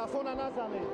Микрофона назанед.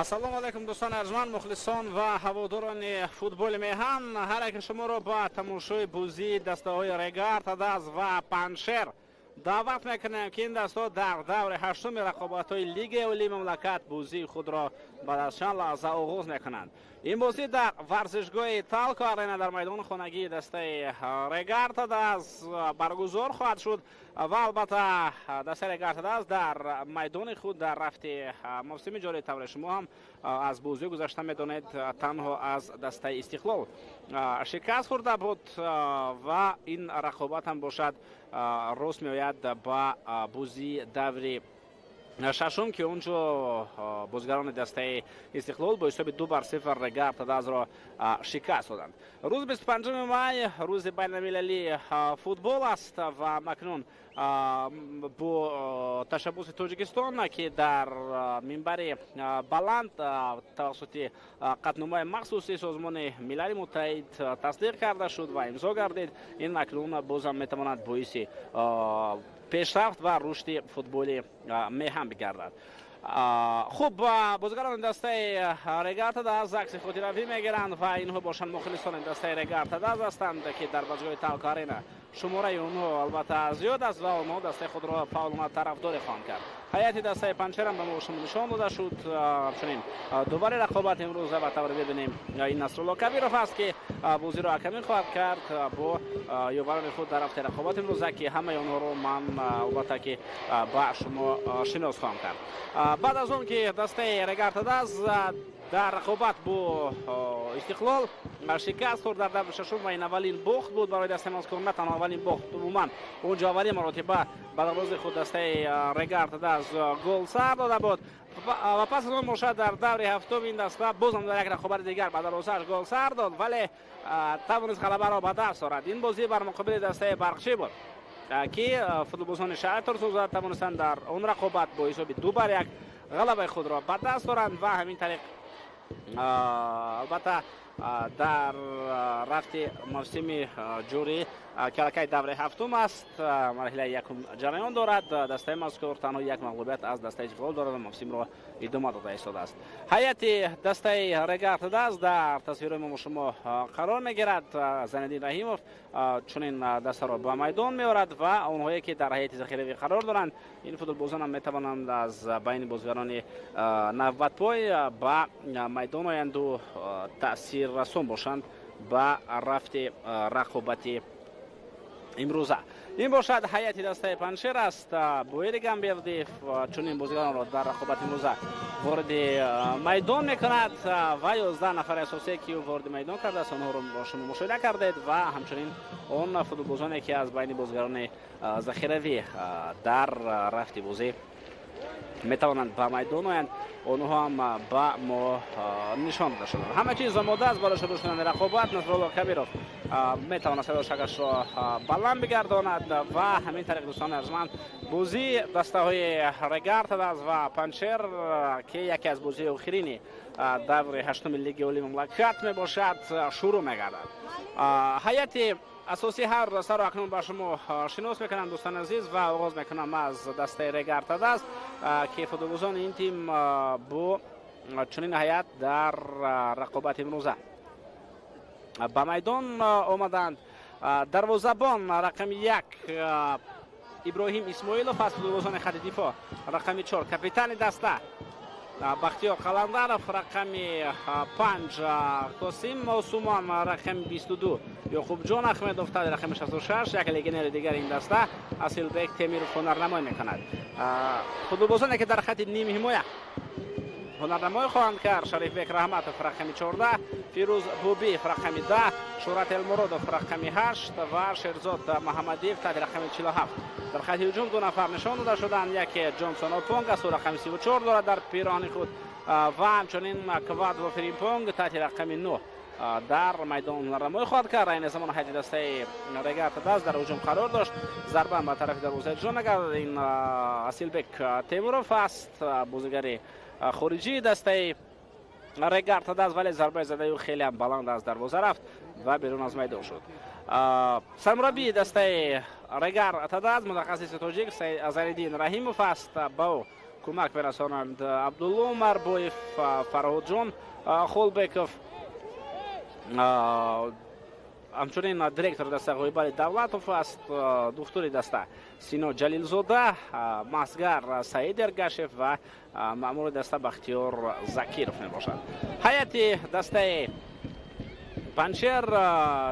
Ассалому алайкум, дӯстони арҷманд, мухлисон ва ҳаводорони футболи меҳан. Ҳар яке шуморо ба тамошои бозии дастаҳои Регар Тадаз ва Панҷшер даъват мекунем, ки ин дастаҳо дар даври ҳаштуми рақобатҳои Лигаи Олии мамлакат бозии худро баъд аз чанд лаҳза оғоз мекунанд. Ин бозӣ дар варзишгоҳи Талко Арена дар майдони хонагии дастаи Регар Тадаз баргузор хоҳад шуд ва албатта дастаи Регар Тадаз дар майдони худ дар рафти мавсими ҷории тавре шумо ҳам аз бозӣ гузашта медонед, танҳо аз дастаи Истиқлол шикаст хӯрда буд ва ин рақобат ҳам бошад рост меояд ба бозии даври шашум, ки онҷо бозигарони дастаи Истиқлол бо ҳисоби 2-0 Регар Тадазро шикаст доданд. Рӯзи 25 май рӯзи байналмилалии футбол аст ва макнун бо ташаббуси Тоҷикистон, ки дар минбари баланд тавассути қатномаи махсуси Созмони Милали Муттаҳид тасдиқ карда шуд ва имзо гардид, ин акнун бозам метавонад боиси пешрафт ва рушди футболи меҳан бигардад. Хуб, бозигарони дастаи Регар Тадаз акси хотиравӣ мегиранд ва инҳо бошанд мухлисони дастаи Регар Тадаз ҳастанд, ки дар варзишгоҳи Талко Арена шумораи онҳо албатта зиёд аст ва онҳо дастаи худро фаъолона тарафдорӣ хоҳанд кард. Ҳайати дастаи Панҷшерам ба мо шумо нишон дода шуд. Ҳамчунин дубари рақобат имрӯза ба тавре бибинем, ин Насрулло Кабиров аст, ки бозиро ҳакамӣ хоҳад кард бо ёварони худ дар рафти рақобат имрӯза, ки ҳамаи онҳоро ман албатта ки ба шумо шинос хоҳам кард. Баъд аз он ки дастаи Регар Тадаз дар рақобат бо Истиқлол шикаст хӯрд дар даври шашум ва ин аввалин бохт буд барои дастаи мазкур, на танҳо аввалин бохт, умуман онҷо аввалин маротиба ба дарвозаи худ дастаи Регар Тадаз гол сар дода буд ва пас аз он бошад дар даври ҳафтум ин даста бозам дар як рақобати дигар ба дарвозааш гол сар дод, вале тавонист ғалабаро ба даст орад. Ин бозӣ бар муқобили дастаи Барқчӣ буд, ки футболбозони шаҳри Турсунзода тавонистанд дар он рақобат бо ҳисоби 2-1 ғалабаи худро ба даст оранд ва ҳамин тариқ албатта дар рафти мавсими ҷорӣ, ки аллакай давраи ҳафтум аст, марҳилаи якум ҷараён дорад, дастаи мазкур танҳо як мағлубият аз дастаи Истиқлол дорад ва мавсимро идома дода истодааст. Ҳайати дастаи Регар ТадАЗ дар тасвирҳои мо шумо қарор мегирад. Зайниддин Раҳимов чунин дастаро ба майдон меорад ва онҳое ки дар ҳайати захиравӣ қарор доранд, ин футболбозон ҳам метавонанд аз байни бозигарони навбатпой ба майдон оянду таъсиррасон бошанд ба рафти рақобати имрӯза. Ин бошад ҳайати дастаи Панҷшер аст. Боири Гамбердиев чунин бозигаронро дар рақобати имрӯза вориди майдон мекунад ва 11 нафари асосие ки ӯ вориди майдон кардааст, онҳоро шумо мушоҳида кардед ва ҳамчунин он футболбозоне ки аз байни бозигарони захиравӣ дар рафти бозӣ метавонанд ба майдон оянд, онҳо ҳам ба мо нишон дода шуданд. Ҳама чиз омода аст барои шурӯъ шудани рақобат. Насрулло Кабиров метавонад садои шакашро баланд бигардонад ва ҳамин тариқ, дӯстони арҷманд, бозии дастаҳои Регар ТадАЗ ва Панҷшер, ки яке аз бозиҳои охирини даври ҳаштуми Лиги Олии мамлакат мебошад, шурӯъ мегардад. Ҳайати асосии ҳар дастаро акнун ба шумо шинос мекунам, дӯстони азиз, ва оғоз мекунам аз дастаи Регар ТадАЗ, ки футболбозони ин тим бо чунин ҳайат дар рақобати имрӯза ба майдон омаданд. Дарвозабон рақами 1 Иброҳим Исмоилов аз футболбозони хати дифоъ, рақами 4 капитани даста Бахтиёр Қаландаров, рақами 5 Қосим Осумон, рақами 22 Ёқубҷон Ахмедов, таҳти рақами 66 як легионери дигари ин даста Асилбек Темиров ҳунарнамоӣ мекунад. Футболбозоне ки дар хати нимҳимоя ҳунарнамоӣ хоҳанд кард: Шарифбек Раҳматов рақами 14, Фирӯз Бубиев рақами 10, Шӯрат Элмуродов рақами 8 ва Шерзод Маҳамадиев таҳти рақами 47. Дар хати ҳуҷум ду нафар нишон дода шуданд. Яке Ҷонсон Опонг аст, ӯ рақами 34 дорад дар пироҳани худ ва ҳамчунин Квадво Фримпонг таҳти рақами 9 дар майдон ҳунарнамоӣ хоҳад кард. Айни замон ҳайати дастаи Регар ТадАЗ дар ҳуҷум қарор дошт. Зарба ба тарафи дарвоза иҷро мегардад. Ин Асилбек Темуров аст, бозигари хориҷии дастаи Регар ТадАЗ, вале зарбаи задаи ӯ хеле ҳам баланд аз дарвоза рафт ва берун аз майдон шуд. Сармураббии дастаи Регар ТадАЗ мутахассиси тоҷик Зайниддин Раҳимов аст. Ба ӯ кӯмак мерасонанд Абдулло Умарбоев, Фарҳодҷон Холбеков, ҳамчунин директори даста Ғоибали Давлатов аст, духтури даста Сино Ҷалилзода, масгар Саид Эргашев ва маъмури даста Бахтиёр Закиров мебошад. Ҳайати дастаи Панҷшер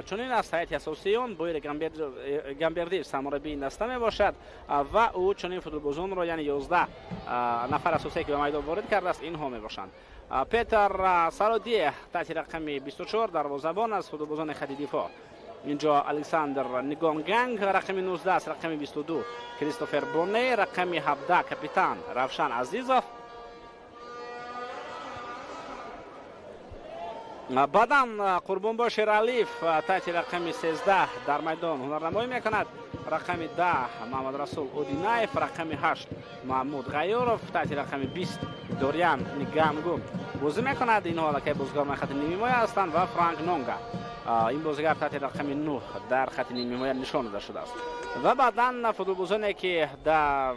чунин аст. Ҳайати асосии он Боири Гамбердиев сармураббии ин даста мебошад ва ӯ чунин футболбозонро, яъне 11 нафар асосие ки ба майдон ворид кардааст, инҳо мебошанд. Петр Сародие таҳти рақами 24 дарвозабон аст, футболбозони хати дифоъ. Инҷо Александр Нигонганг рақами 19 аст, рақами 22 Кристофер Боне, рақами 17 капитан Равшан Азизов. Баъдан Қурбонбой Шералиев таҳти рақами 13 дар майдон ҳунарнамоӣ мекунад. Рақами 10 Маҳамадрасул Одинаев, рақами 8 Маҳмуд Ғайёров, таҳти рақами 20 Дориан Нигангу бозӣ мекунад. Инҳо аллакай бозигарони хати нимҳимоя ҳастанд ва Франк Нонга, ин бозигар таҳти рақами 9 дар хати нимҳимоя нишон дода шудааст. Ва баъдан футболбозоне ки дар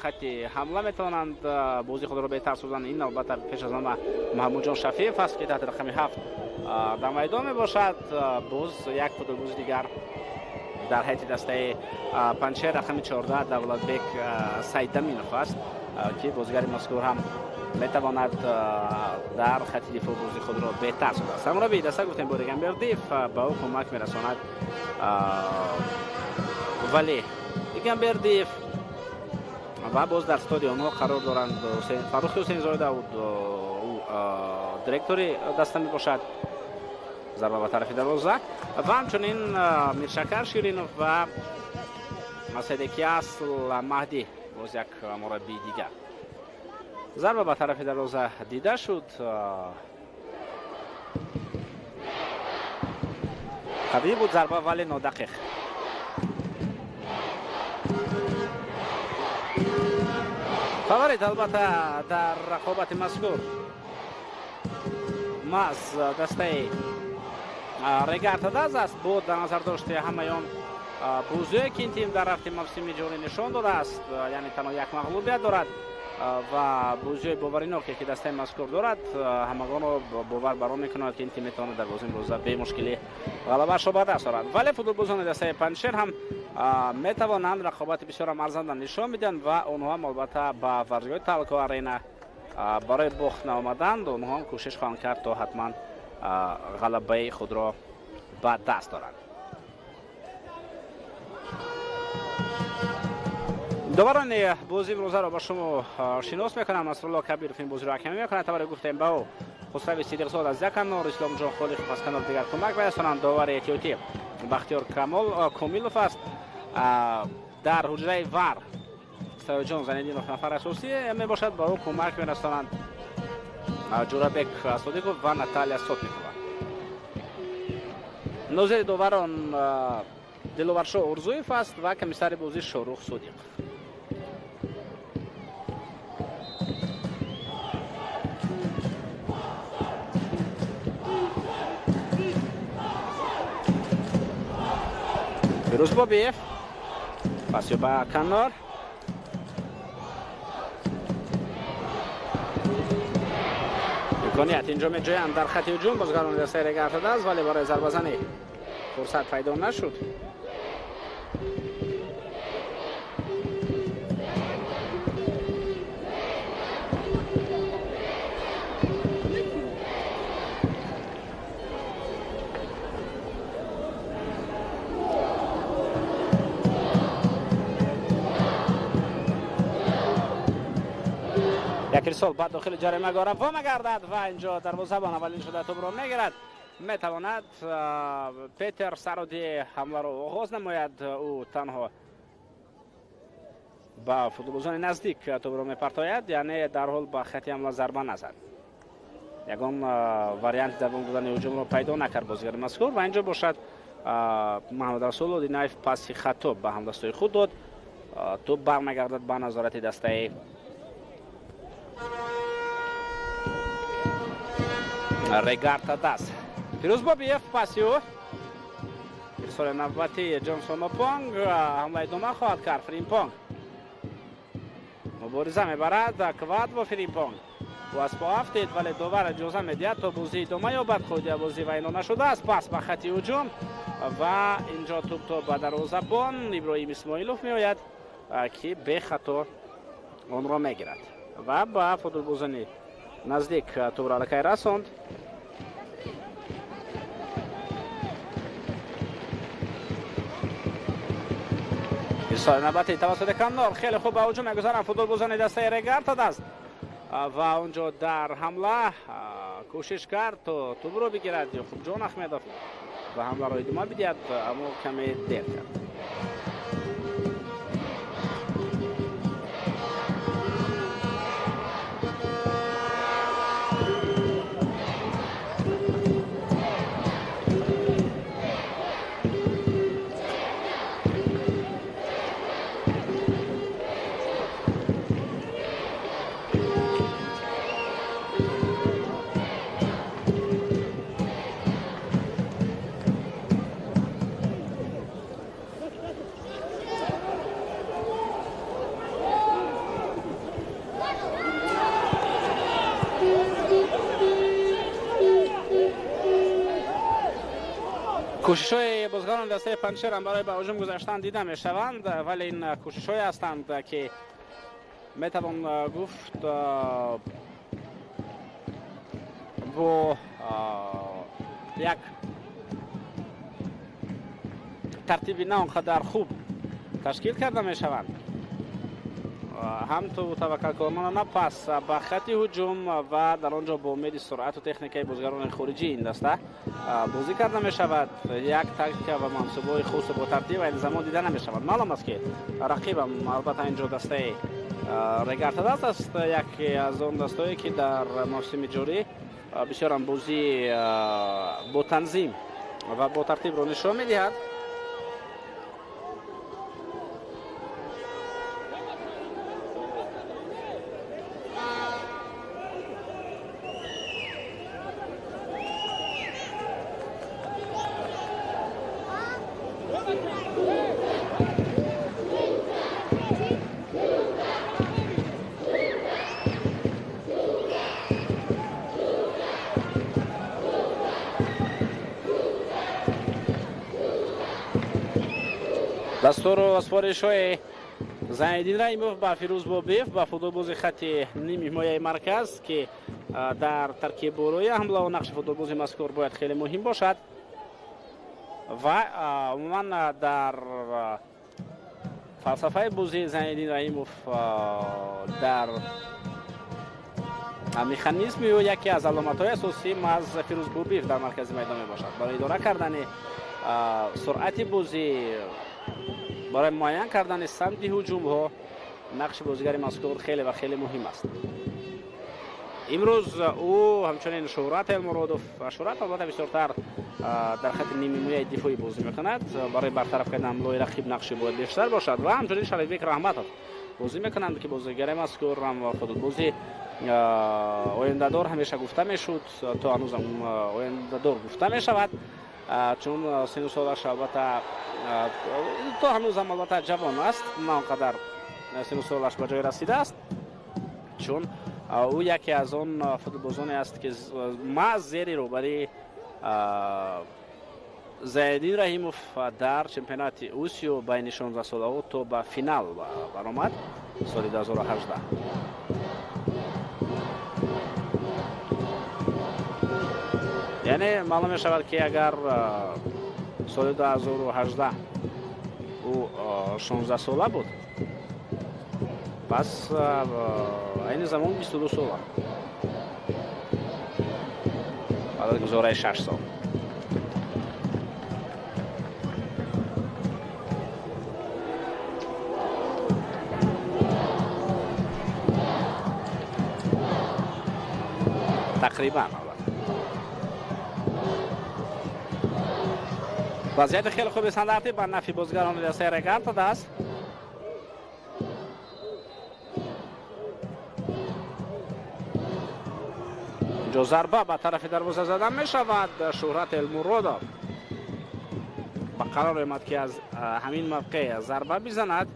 хати ҳамла метавонанд бозии худро беҳтар созанд, ин албатта пеш аз ҳама Маҳмудҷон Шафиев аст, ки таҳти рақами 7 дар майдон мебошад. Боз як футболбози дигар дар ҳайати дастаи Панҷшер рақами 14 Давлатбек Сайдаминов аст, ки бозигари мазкур ҳам метавонад дар хати дифоъ бозии худро беҳтар созад. Сармураббии даста гуфтем Боири Гамбердиев, ба ӯ кӯмак мерасонад Вале Гамбердиев ва боз дар стадиони онҳо қарор доранд Фаррухи Ҳусейнзода, ӯ директори даста мебошад. Зарба ба тарафи дарвоза ва ҳамчунин Миршакар Ширинов ва Сайдеки Асл Маҳдӣ, боз як мураббии дигар. Зарба ба тарафи дарвоза дида шуд. Қавӣ буд зарба, вале нодақиқ. Фаворит албатта дар рақобати мазкур маҳз дастаи Регар ТадАЗ аст. Бо дар назар дошти ҳамаи он бозие ки ин тим дар рафти мавсими ҷорӣ нишон додааст, яъне танҳо як мағлубият дорад. Ва бозиҳои бовариноке, ки дастаи мазкур дорад, ҳамагонро бовар барон мекунад, ки ин тим метавонад дар бозии имрӯза бемушкилӣ ғалабаашро ба даст орад. Вале футболбозони дастаи Панҷшер ҳам метавонанд рақобати бисёрам арзанда нишон бидиҳанд ва онҳо ҳам албатта ба варзишгоҳи Талко Арена барои бохт наомаданд. Онҳо ҳам кӯшиш хоҳанд кард, то ҳатман ғалабаи худро ба даст оранд. Доварони бозии имрӯзаро ба шумо шинос мекунам. Насрулло Кабиров ин бозиро ҳакамӣ мекунад. Тавре гуфтем, ба ӯ Хусрави Сидиқзод аз як канор, Исломҷон Холиқов аз канори дигар кӯмак мерасонанд. Довари эҳтиётӣ Бахтиёр Комилов аст. Дар ҳуҷраи ВАР Саёҷон Зайниддинов нафар асосӣ мебошад. Ба ӯ кӯмак мерасонанд Ҷурабек Содиқов ва Наталия Сотникова. Нозири доварон Диловаршо Урзуев аст ва комиссари бозӣ Шорух Содиқов. Фирӯз Бобиев пасё ба канор. Имконият инҷо меҷӯянд дар хати ҳуҷум бозигарони дастаи Регар-ТадАЗ, вале барои зарбазанӣ фурсат пайдо нашуд. Як ирсол ба дохили ҷаримагоҳ равона гардад ва инҷо дарвозабон аввалин шуда тӯбро мегирад. Метавонад Петер Сароди ҳамларо оғоз намояд. Ӯ танҳо ба футболбозони наздик тӯбро мепартояд, яъне дарҳол ба хати ҳамла зарба назад. Ягон варианти давом додани ҳуҷумро пайдо накард бозигари мазкур ва инҷо бошад Маҳмадрасул Одинаев паси хато ба ҳамдастои худ дод. Тӯб бармегардад ба назорати дастаи Регар-ТадАЗ. Фирӯз Бобиев паси ӯ. Ирсоли навбатии Ҷонсон Опонг ҳамла идома хоҳад кард. Фримпонг мубориза мебарад Квадво Фримпонг. Ӯ аз по афтид, вале довар иҷоза медиҳад, то бозӣ идома ёбад. Қоидаи бозӣ вайно нашудааст. Пас ба хати ҳуҷум ва инҷо тӯб то ба дарвозабон Иброҳим Исмоилов меояд, ки бехато онро мегирад ва ба футболбозони наздик тӯбро аллакай расонд. Ирсоли навбатӣ тавассути канор хеле хуб ба ҳуҷум мегузаранд футболбозони дастаи Регар-ТадАЗ ва онҷо дар ҳамла кӯшиш кард, то тӯбро бигирад Ёқубҷон Аҳмедов ва ҳамларо идома бидиҳад, аммо каме дер кард. Кӯшишҳои бозигарони дастаи Панҷшер ҳам барои ба ҳуҷум гузаштан дида мешаванд, вале ин кӯшишҳое ҳастанд, ки метавон гуфт бо як тартиби на он қадар хуб ташкил карда мешаванд. Ҳам ту таваккалкормонона пас ба хати ҳуҷум ва дар он ҷо бо умеди суръату техникаи бозигарони хориҷии ин даста бозӣ карда мешавад. Як тактика ва мансубҳои хусу бо тартиб айни замон дида намешавад. Маълум аст, ки рақибам албатта инҷо дастаи Регар-ТадАЗ аст, яке аз он дастое, ки дар мавсими ҷорӣ бисёрам бозӣ бо танзим ва бо тартибро нишон медиҳад. Дастуру супоришҳои Зайниддин Раҳимов ба Фирӯз Бобиев, ба футболбози хати ними ҳимояи марказ, ки дар таркиб болои ҳамлаву нақши футболбози мазкур бояд хеле муҳим бошад ва умуман дар фалсафаи бозии Зайниддин Раҳимов, дар механизми ӯ яке аз аломатҳои асосӣ маҳз Фирӯз Бобиев дар маркази майдон мебошад. Барои идора кардани суръати бозӣ, барои муайян кардани самти ҳуҷумҳо нақши бозигари мазкур хеле ва хеле муҳим аст. Имрӯз ӯ ҳамчунин Шӯҳрат Элмуродов, Шӯҳрат албатта бисёртар дар хати нимҳимояи дифоӣ бозӣ мекунад, барои бартараф кардани ҳамлаҳои рақиб нақши бояд бештар бошад ва ҳамчунин Шарифбек Раҳматов бозӣ мекунанд, ки бозигари мазкур ҳам футболбози ояндадор ҳамеша гуфта мешуд, то ҳанӯзам ояндадор гуфта мешавад, чун сину солаш албатта то ҳанӯзам албатта ҷавон аст, на он қадар сину солаш ба ҷой расидааст, чун ӯ яке аз он футболбозоне аст, ки маҳз зери роҳбарии Зайниддин Раҳимов дар чемпионати Осиё байни 16-солаҳо то ба финал баромад соли 2018. Яъне маълум мешавад, ки агар соли 2018 ӯ 16 сола буд, пас айни замон 22 сола, баъд аз гузораи 6 сол. Тақрибан. Албатта, вазъияти хеле хуби стандартӣ ба нафъи бозигарони дастаи Регар-ТадАЗ аст. Инҷо зарба ба тарафи дарвоза зада мешавад. Шӯҳрат Элмуродов ба қарор омад, ки аз ҳамин мавқеъ зарба бизанад.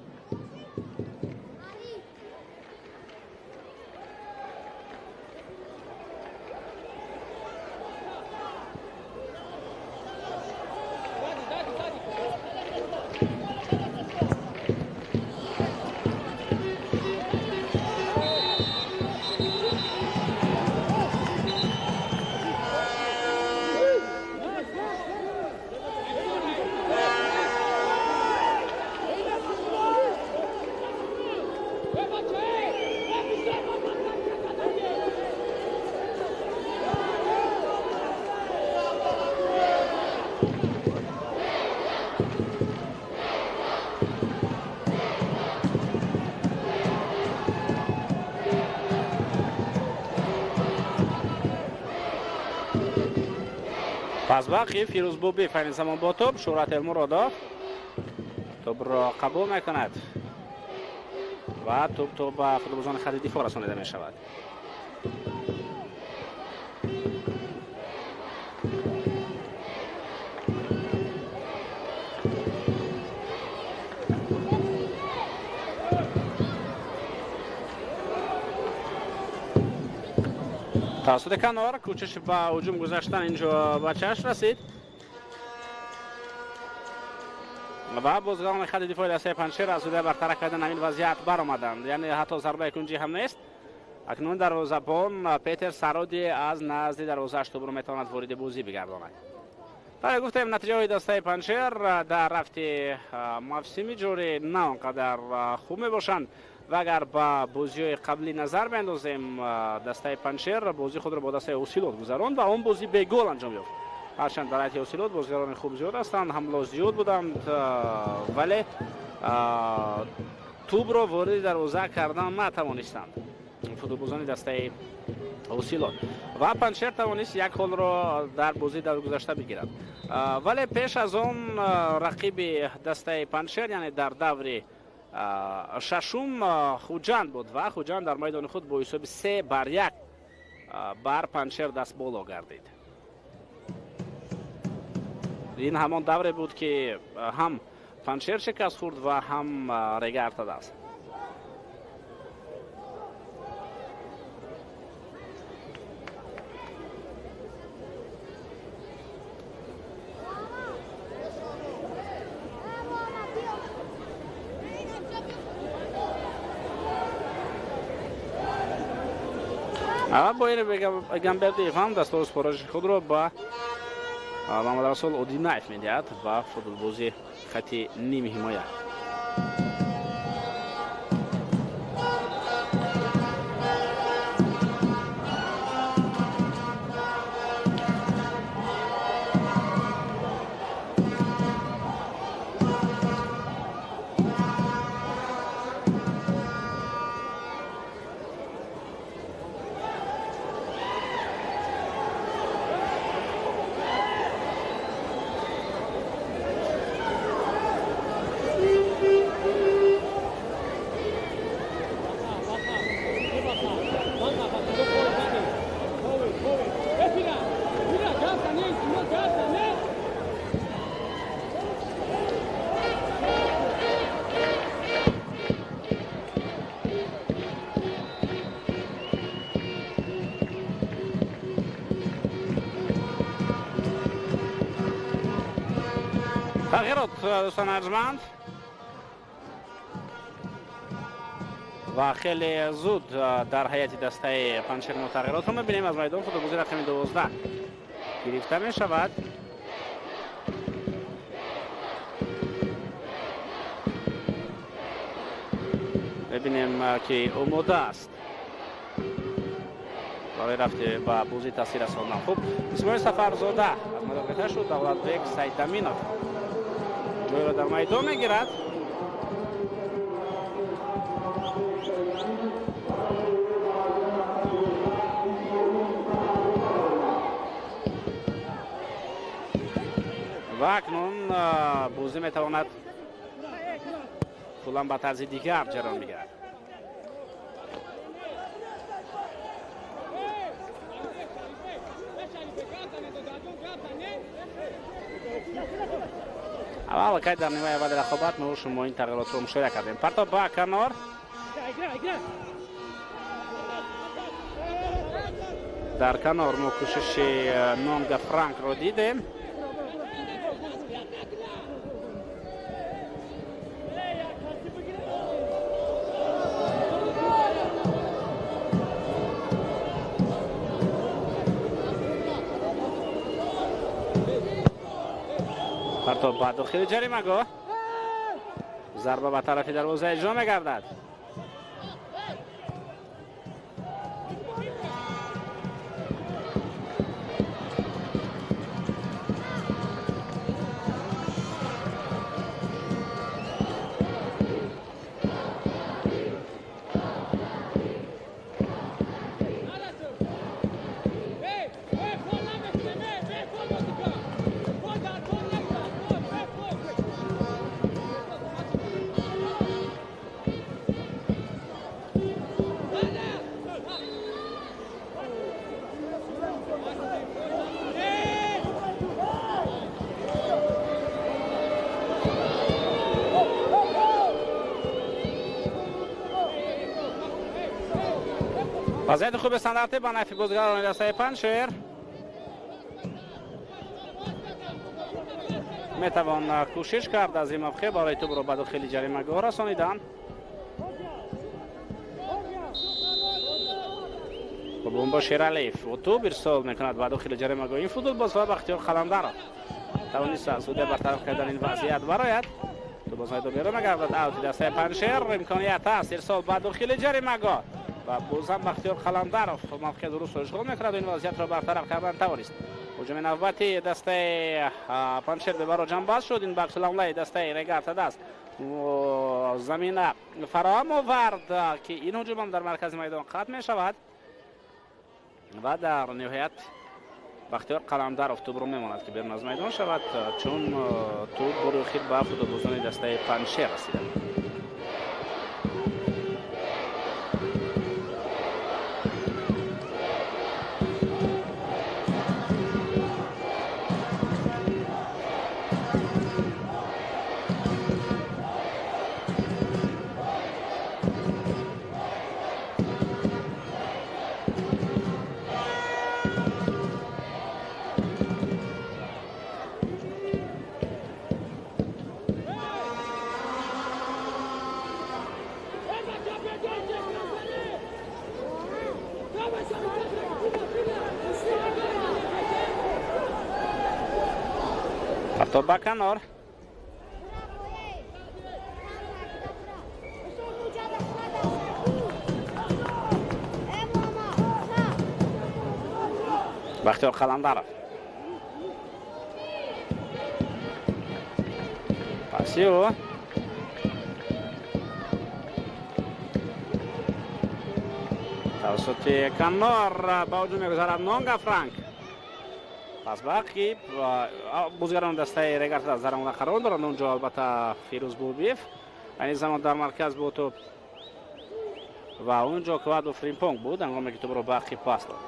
Пасбақи Фирӯз Бобиев айни замон бо тӯб. Шӯҳрат Элмуродов тӯбро қабул мекунад ва тӯб то ба футболбозони хати дифоъ расонида мешавад. Тавассути канор кӯчиш ба ҳуҷум гузаштан инҷо ба чашм расид ва бозигарони хати дифои дастаи Панҷшер аз ҳудуди бартараф кардан ҳамин вазъият баромаданд. Яъне ҳатто зарбаи кунҷӣ ҳам нест. Акнун дарвозабон Петер Сароди аз назди дарвозааш тӯбро метавонад вориди бозӣ бигардонад. Бале, гуфтем, натиҷаҳои дастаи Панҷшер дар рафти мавсими ҷорӣ на он қадар хуб мебошанд ва агар ба бозиҳои қаблӣ назар биандозем, дастаи Панҷшер бозии худро бо дастаи Ҳосилот гузаронд ва он бозӣ бегол анҷом ёфт. Ҳарчанд дар ҳайати Ҳосилот бозигарони хуб зиёд ҳастанд, ҳамло зиёд буданд, вале тӯбро вориди дарвоза кардан натавонистанд футболбозони дастаи Ҳосилот ва Панҷшер тавонист як ҳолро дар бозии даври гузашта бигирад. Вале пеш аз он рақиби дастаи Панҷшер, яъне дар даври шашум, Хуҷанд буд ва Хуҷанд дар майдони худ бо ҳисоби 3-1 бар Панҷшер дастболо гардид. Ин ҳамон давре буд, ки ҳам Панҷшер шикаст хӯрд ва ҳам Регар-ТадАЗ. Боир Эгамбердиев ҳам дастуру супориши худро ба Мамадрасул Одинаев медиҳад ва футболбози хати ними ҳимоя. Тағйирот, дӯстони арҷманд, ва хеле зуд дар ҳайати дастаи Панҷшер мо тағйиротро мебинем. Аз майдон футболбози рақами 12 гирифта мешавад. Мебинем, ки омода аст барои рафти ба бозӣ таъсир расондан. Хуб, Исмоил Сафарзода аз майдон гирифта шуд. Давлатбек Сайдаминов ҷойро дар майдон мегирад. Ва акнун бозӣ метавонад куллан ба тарзи дигар ҷараён бигирад. Аввал аллакай дар нимаи аввали рақобат мо шумо ин тағйиротро мушоҳида кардем. Партоб ба канор. Дар канор мо кӯшиши Нонга Франкро дидем. Партоб ба дохили ҷаримагоҳ, зарба ба тарафи дарвоза иҷро мегардад. Вазъияти хуби стандартӣ ба нафи бозигарони дастаи Панҷшер. Метавон кӯшиш кард аз ин мавқеъ барои тӯбро ба дохили ҷаримагоҳ расонидан. Бумбо Шералиев тӯб ирсол мекунад ба дохили ҷаримагоҳ. Ин футболбоз ва Бахтиёр Қаландаров тавонист аз ҳудда бартараф кардан ин вазъият барояд. Тӯб боз майдон берун мегардад. Аути дастаи Панҷшер, имконият аст ирсол ба дохили ҷаримагоҳ ва бозам Бахтиёр Қаландаров мавқеи дурустро ишғол мекунад ва ин вазъиятро бартараф кардан тавонист. Ҳуҷуми навбати дастаи Панҷшер бебаро ҷанбаз шуд. Ин бахши дастаи Регарта даст замина фароҳам овард, ки ин ҳуҷумам дар маркази майдон қатъ мешавад ва дар ниҳоят Бахтиёр Қаландаров тӯбро мемонад, ки берун аз майдон шавад, чун тӯб бори охир ба футболбозони дастаи Панҷшер расида. То ба канор. Бахтиёр Қаландаров. Паси ӯ. Тавассути канор ба ҳуҷум мегузарад Нонга Франк. Пас ба ақиб бозигарони дастаи Регар дар омода қарор доранд. Онҷо албатта Фирӯз Бобиев айни замон дар марказ бо тӯб ва онҷо Квадо Фримпонг буд, ҳангоме ки тӯбро ба ақиб пас дод.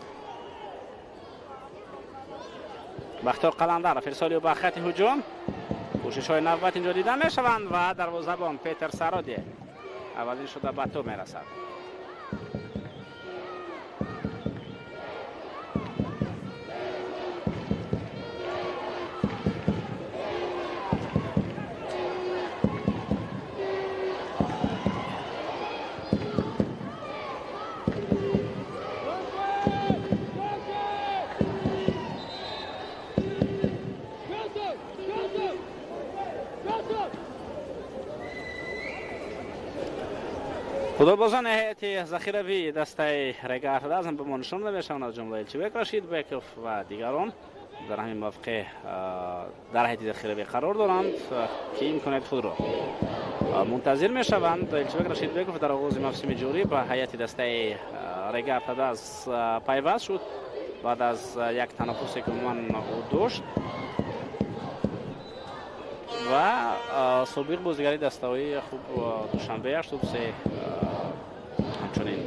Бахтиёр Қаландаров ирсоли ӯ ба хати ҳуҷум. Кӯшишҳои навбат инҷо дида мешаванд ва дарвозабон Петер Сароди аввалин шуда ба тӯб мерасад. Футболбозони ҳайати захиравии дастаи Регар Разм ба мо нишон дода мешаванд, аз ҷумла Элчибек Рашидбеков ва дигарон дар ҳамин мавқеъ дар ҳайати захиравӣ қарор доранд, ки имконияти худро мунтазир мешаванд. Элчибек Рашидбеков дар оғози мавсими ҷорӣ ба ҳайати дастаи Регар Тадаз пайваст шуд баъд аз як танаффусе ки умуман ӯ дошт ва собиқ бозигари дастаҳои хуб Душанбе 83, ҳамчунин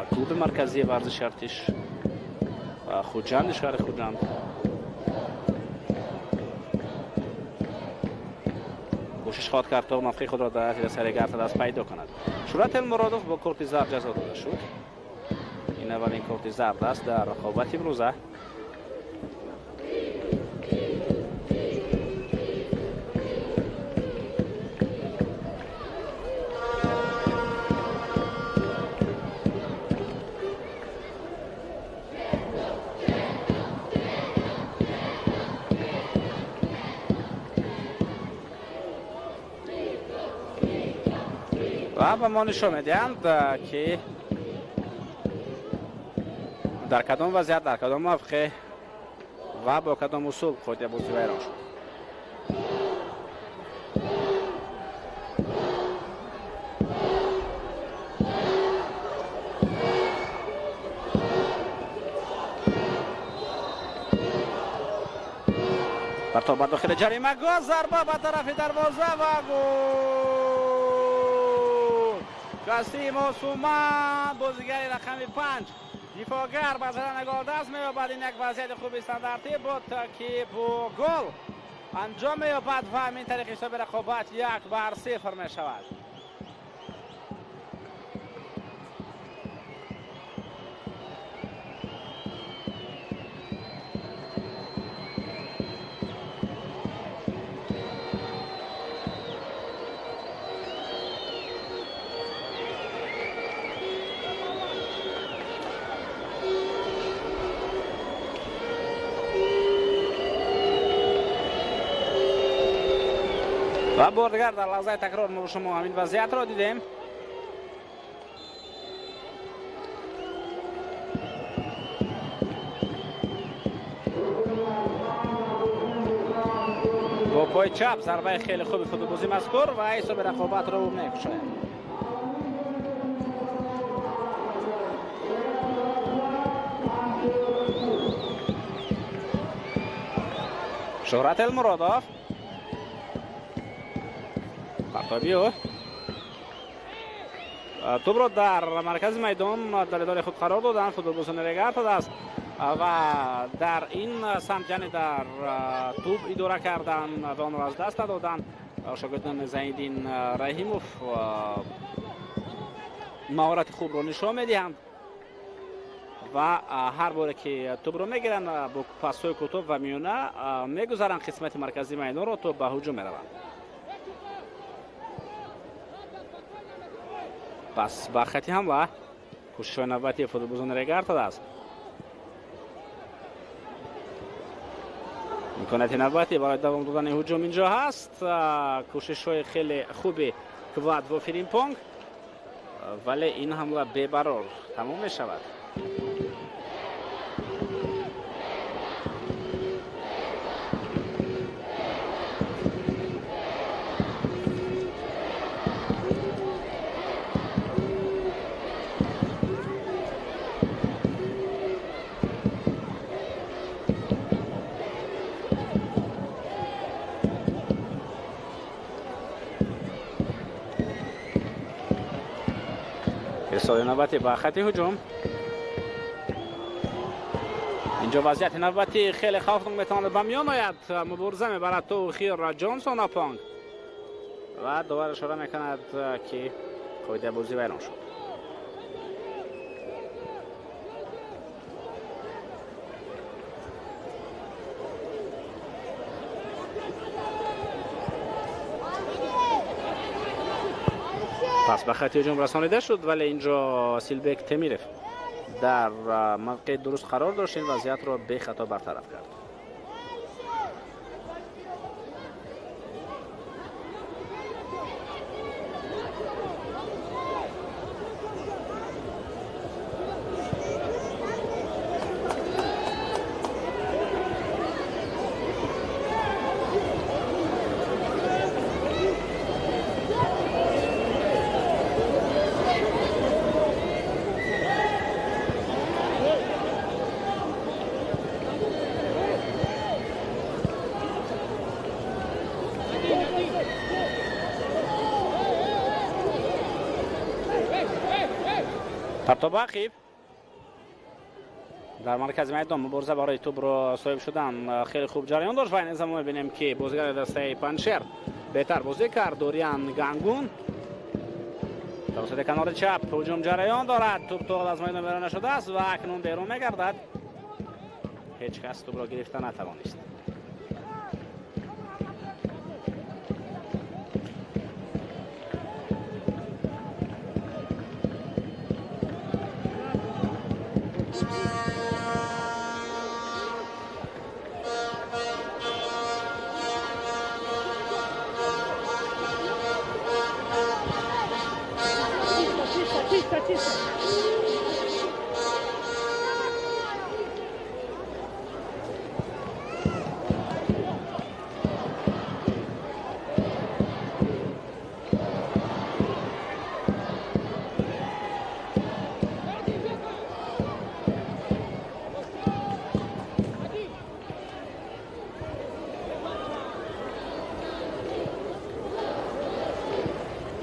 клуби марказии варзиши артиш Хуҷанди шаҳри Хуҷанд. Кӯшиш хоҳад кард то мавқеи худро дар ҳайати дастаи Регар Тадаз пайдо кунад. Шӯҳрат Элмуродов бо корти зард ҷазо дода шуд. Ин аввалин корти зард аст дар рақобати имрӯза. Ва ба мо нишон медиҳанд, ки дар кадом вазъият, дар кадом мавқеъ ва бо кадом усул қоидаи бозӣ вайрон шуд. Партоб ба дохили ҷаримагоҳ, зарба ба тарафи дарвоза ва гол! Касим Осуман, бозигари рақами 5, дифоъгар ба задани гол даст меёбад. Ин як вазъияти хуби стандартӣ буд, ки бо гол анҷом меёбад ва ҳамин тариқ ҳисоби рақобат 1-0 мешавад. Ва бор дигар дар лаҳзаи такрор мо шумо ҳамин вазъиятро дидем. Бо пои чап зарбаи хеле хуби футболбози мазкур ва ҳисоби рақобатро ӯ мекушояд. Шӯҳрат Элмуродов партоби ӯ тӯбро дар маркази майдон дар идораи худ қарор доданд футболбозони Регар Тадаз ва дар ин самт, яъне дар тӯб идора кардан ва онро аз даст надоданд. Шогирдони Зайниддин Раҳимов маҳорати хубро нишон медиҳанд ва ҳар боре ки тӯбро мегиранд бо пасҳои кӯтоҳ ва миёна мегузаранд қисмати марказии майдонро то ба ҳуҷум мераванд. Пас ба хати ҳамла кӯшишҳои навбатии футболбозони Регар Тадаз. Имконияти навбатӣ барои давом додани ҳуҷум инҷо ҳаст. Кӯшишҳои хеле хуби Квадво Фиримпонг, вале ин ҳамла бебарор тамом мешавад. Ирсоли навбатӣ ба хати ҳуҷум. Инҷо вазъияти навбатӣ хеле хавфнок метавонад ба миён ояд. Мубориза мебарад то охир Ҷонсон Апонг ва довар ишора мекунад, ки қоидаи бозӣ вайрон шуд. Пас ба хати ҳуҷум расонида шуд, вале инҷо Силбек Темирев дар мавқеи дуруст қарор дошт, ин вазъиятро бехато бартараф кард. Партобақиб дар маркази майдон мубориза барои тӯбро соҳиб шудан хеле хуб ҷараён дошт ва ин замон мебинем, ки бозигари дастаи Панҷшер беҳтар бозӣ кард. Дориан Гангун тавассути канори чап ҳуҷум ҷараён дорад. Тӯб то аз майдон берун нашудааст ва акнун берун мегардад. Ҳеҷ кас тӯбро гирифта натавонист.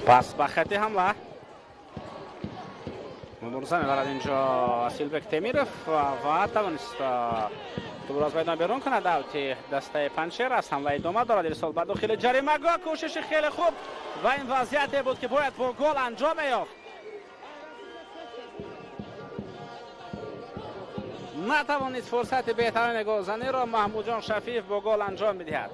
Пас ба хати ҳамла мубориза мебарад инҷо Асилбек Темиров ва тавонист тӯбро аз майдон берун кунад. Аути дастаи Панҷшер аст. Ҳамла идома дорад. Ирсол ба дохили ҷаримагоҳ, кӯшиши хеле хуб ва ин вазъияте буд, ки бояд бо гол анҷом меёфт. Натавонист фурсати беҳтарини голзаниро Маҳмудҷон Шафиев бо гол анҷом медиҳад.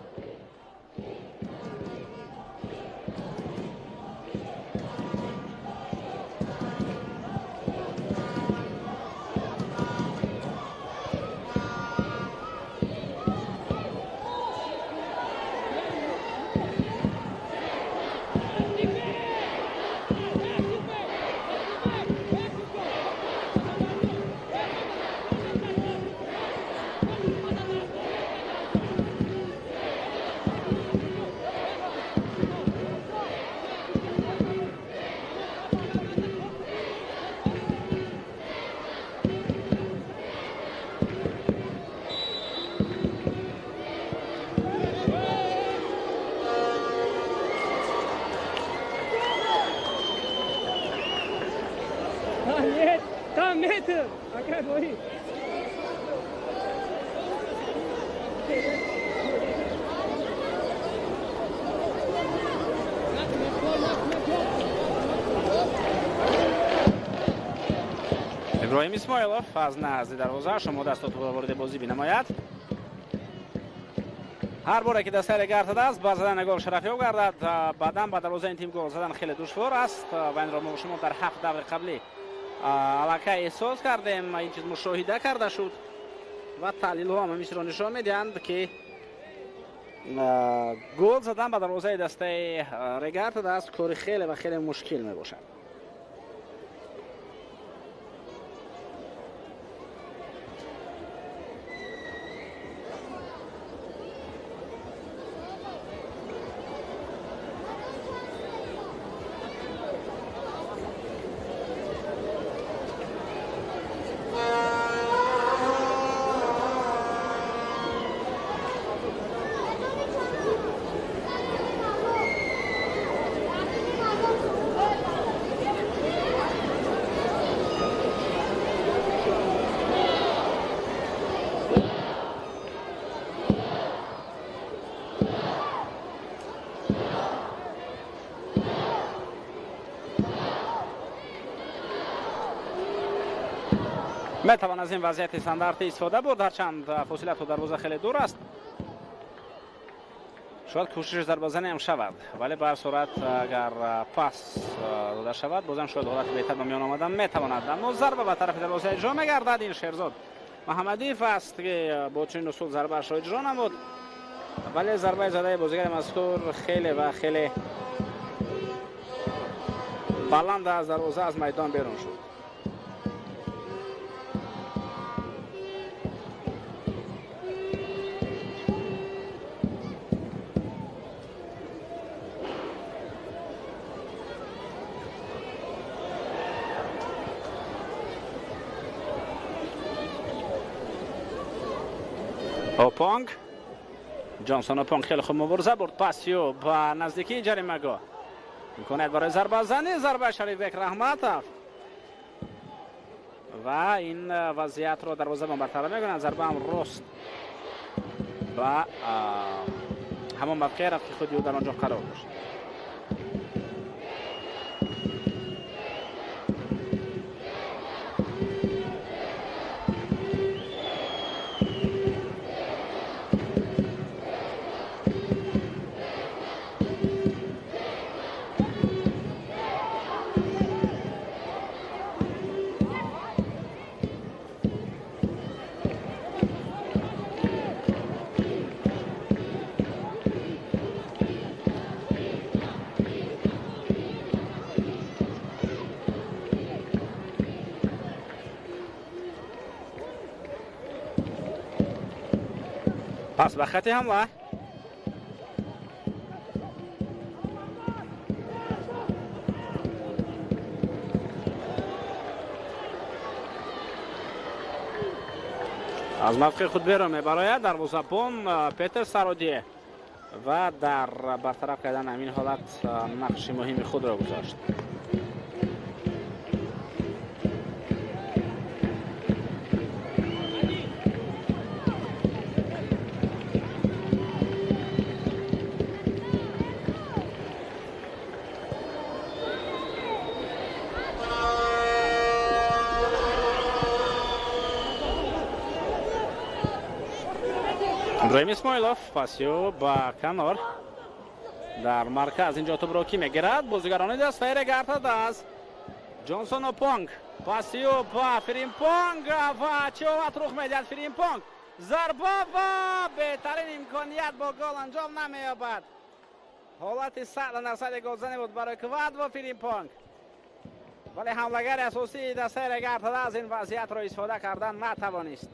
Иброҳим Исмоилов аз назди дарвоза шумо даст тӯбро вориди бозӣ бинамояд. Ҳар боре ки дастаи гардадааст, ба задани гол шарафёб гардад. Баъдан ба дарвозаи ин тим гол задан хеле душвор аст ва инро мо шумо дар 7 даври қаблӣ аллакай эҳсос кардем. Ин чиз мушоҳида карда шуд ва таҳлилҳо ҳам ҳамин чизро нишон медиҳанд, ки Гол задан ба дарвозаи дастаи Регарта аст кори хеле ва хеле мушкил мебошад. Метавон аз ин вазъияти стандартӣ истифода бурд, ҳарчанд фосила то дарвоза хеле дур аст. Шояд кӯшиши зарбазанӣ ҳам шавад, вале ба ҳар сурат агар пас дода шавад, бозам шояд ҳолати беҳтар ба миён омадан метавонад. Аммо зарба ба тарафи дарвоза иҷро мегардад. Ин Шерзод Муҳаммадиев аст, ки бо чунин усул зарбаашро иҷро намуд, вале зарбаи задаи бозигари мазкур хеле ва хеле баланд аз дарвоза аз майдон берун шуд. Опонг, Ҷонсон Опонг хеле хуб мубориза бурд, пасиё ба наздикии ҷаримагоҳ, имконият барои зарбазанӣ, зарба Шарифбек Раҳматов ва ин вазъиятро дарвозабон бартараф мекунад. Зарба ҳам рост ба ҳамон мавқеъ рафт, ки худи ӯ дар он ҷо қарор дошт. Пас ба хати ҳамла. Аз мавқеи худ берун мебарояд дарвозабон Петер Сародие ва дар бартараф кардан ҳамин ҳолат нақши муҳими худро гузошт. Иброҳим Исмоилов пасиё ба канор дар марказ. Инҷо тӯбро ки мегирад? Бозигарони дастаи Регарта аз Ҷонсон Опонг, пасиё ба Фиримпонг ва чӣ ҳолат рух медиҳад? Фиримпонг зарба ва беҳтарин имконият бо гол анҷом намеёбад. Ҳолати 100% голзанӣ буд барои Квадво Фиримпонг, вале ҳамлагари асосии дастаи Регарта аз ин вазъиятро истифода кардан натавонист.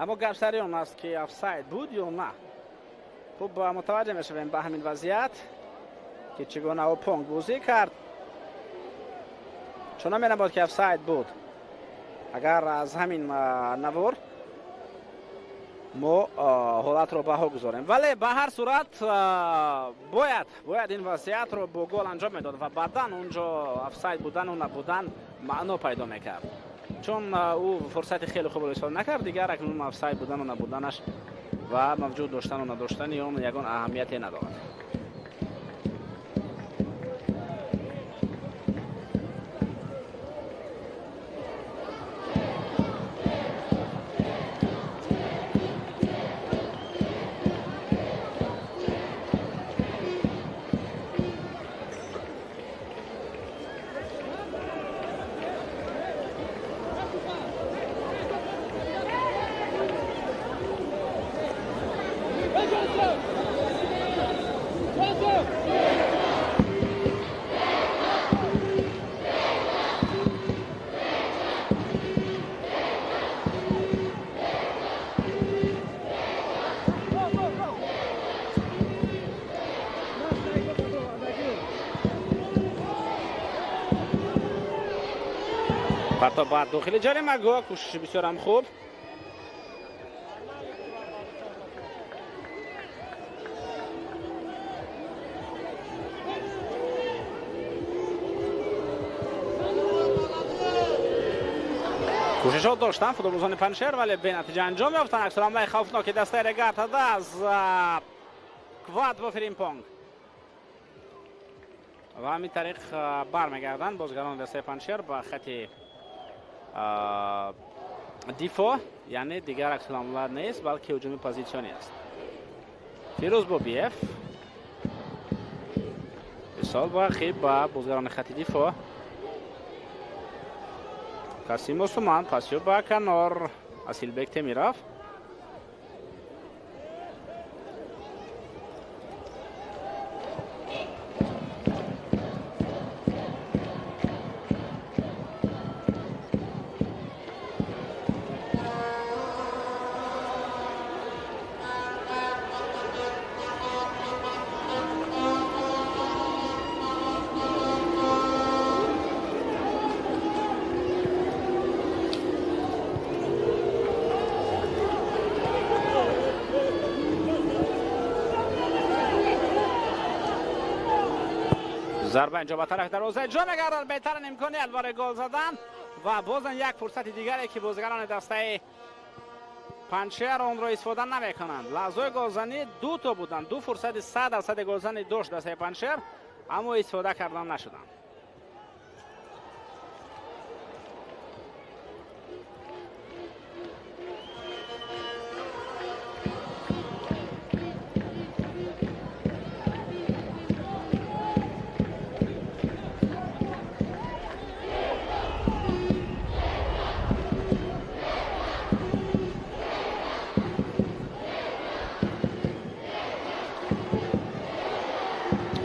Аммо гап сари он аст, ки офсайд буд ё на. Хуб мутаваҷҷеҳ мешавем ба ҳамин вазъият, ки чӣ гуна Опонг бозӣ кард. Чунон менамуд, ки офсайд буд. Агар аз ҳамин навор мо ҳолатро баҳо гузорем, вале ба ҳар сурат бояд ин вазъиятро бо гол анҷом медод ва баъдан унҷо офсайд будану набудан маъно пайдо мекард. Чун ӯ фурсати хеле хубро истифода накард, дигар акнун офсайд будану набуданаш ва мавҷуд доштану надоштани он ягон аҳамияте надорад. Партоб ба дохили ҷаримагоҳ, кӯшиши бисёрам хуб. Кӯшишҳо доштанд футболбозони Панҷшер, вале бенатиҷа анҷом ёфтанд. Аксуламлаи хавфноки дастаи Регар-ТадАЗ аз Квадво Фримпонг. Ва ҳамин тариқ бармегарданд бозигарони дастаи Панҷшер ба хати дифоъ, яъне дигар аксуламла нест, балки ҳуҷуми позитсионӣ аст. Фирӯз Бобиев ирсол ба ақиб ба бозигарони хати дифоъ. Касим Осуман пасё ба канор, Асилбек Темиров. Зарба инҷо ба тарафи дарвоза иҷро мегардад. Беҳтарин имконият барои гол задан ва бозам як фурсати дигаре ки бозигарони дастаи Панҷшер онро истифода намекунанд. Лаҳзаҳои голзанӣ ду то буданд, ду фурсати 100% голзанӣ дошт дастаи Панҷшер, аммо истифода кардан нашуданд.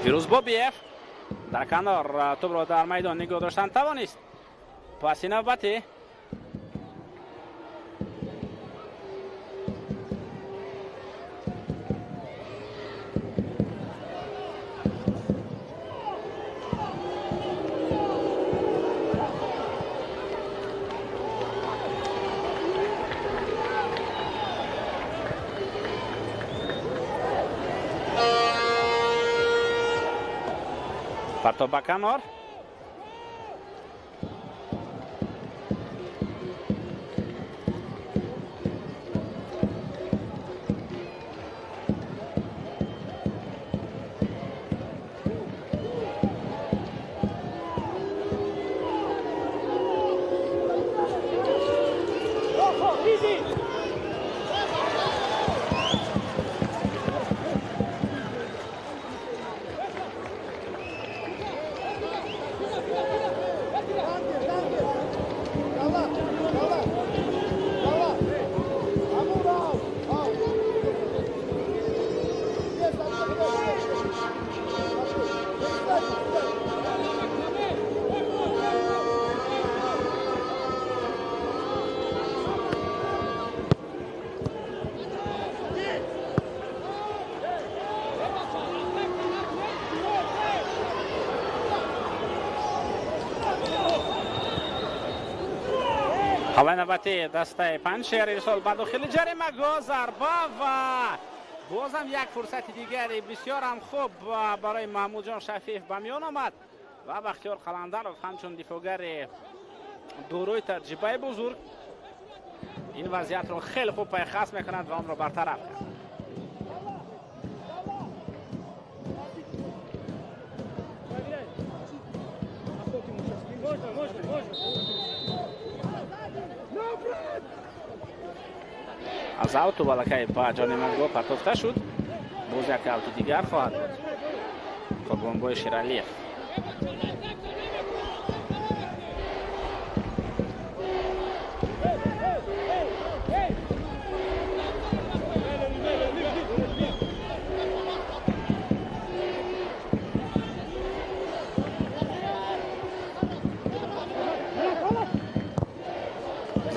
Фирӯз Бобиев дар канор тӯбро дар майдон нигоҳ доштан тавонист. Паси навбатӣ партоб ба канор. ҳамлаи навбатии дастаи Панҷшер, ирсол ба дохили ҷаримагоҳ, зарба ва бозам як фурсати дигари бисёрам хуб барои Маҳмудҷон Шафиев ба миён омад ва Бахтиёр Қаландаров ҳамчун дифоъгари дорои таҷрибаи бузург ин вазъиятро хеле хуб пайхас мекунад ва онро бартараф кард. Аз ауту балакай ба ҷаримагоҳ партофта шуд. Боз як аути дигар хоҳад буд. Қурбонбой Шералиев.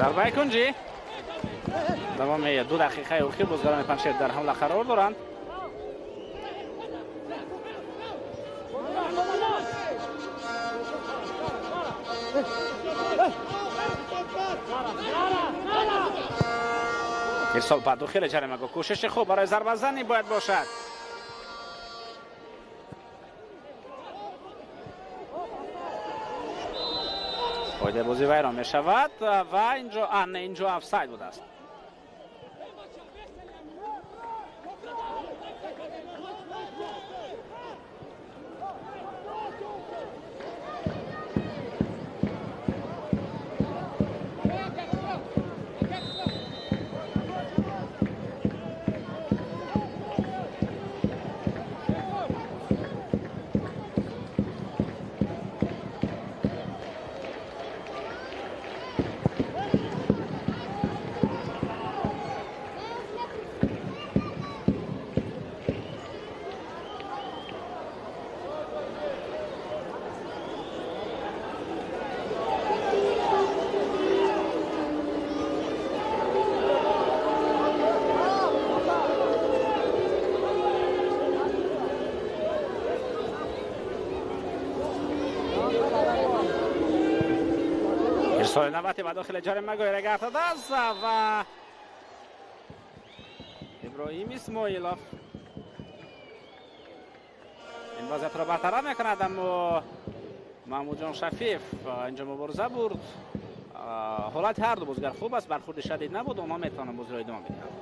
Зарбаи кунҷӣ. Давоми 2 дақиқаи охир бозигарони Панҷшер дар ҳамла қарор доранд. Ирсол ба дохили ҷаримагоҳ, кӯшиши хуб барои зарбазанӣ бояд бошад. Қоидаи бозӣ вайрон мешавад ва инҷо не, инҷо офсайд будааст. Ирсоли навбатӣ ба дохили ҷаримагоҳ гардидааст ва Иброҳим Исмоилов ин вазъиятро бартараф мекунад, аммо Маҳмудҷон Шафиев инҷо мубориза бурд. Ҳолати ҳар ду бозигар хуб аст, бархӯрди шадид набуд, онҳо метавонанд бозиро идома бидиҳанд.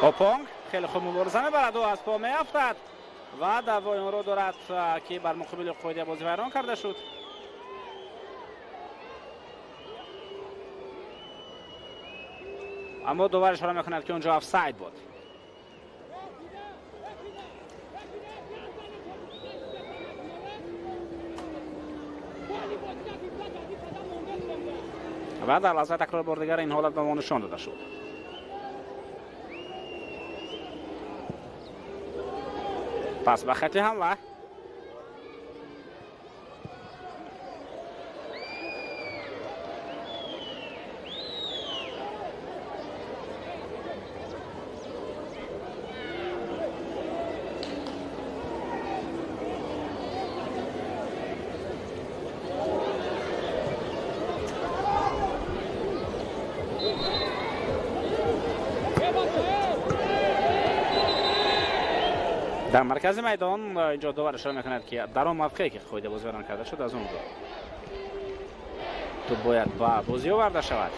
Опонг хеле хуб мубориза мебарад, ӯ аз по меафтад ва даъвои онро дорад, ки бар муқобили қоидаи бозӣ вайрон карда шуд. Аммо довар ишора мекунад, ки онҷо офсайд буд. Ва дар лаҳзаи такрор бори дигар ин ҳолат ба мо нишон дода шуд. Пас ба хати ҳамла. Дар маркази майдон инҷо довар ишора мекунад, ки дар он мавқее ки қоида бозӣ вайрон карда шуд, аз он ҷо тӯб бояд ба бозӣ оварда шавад.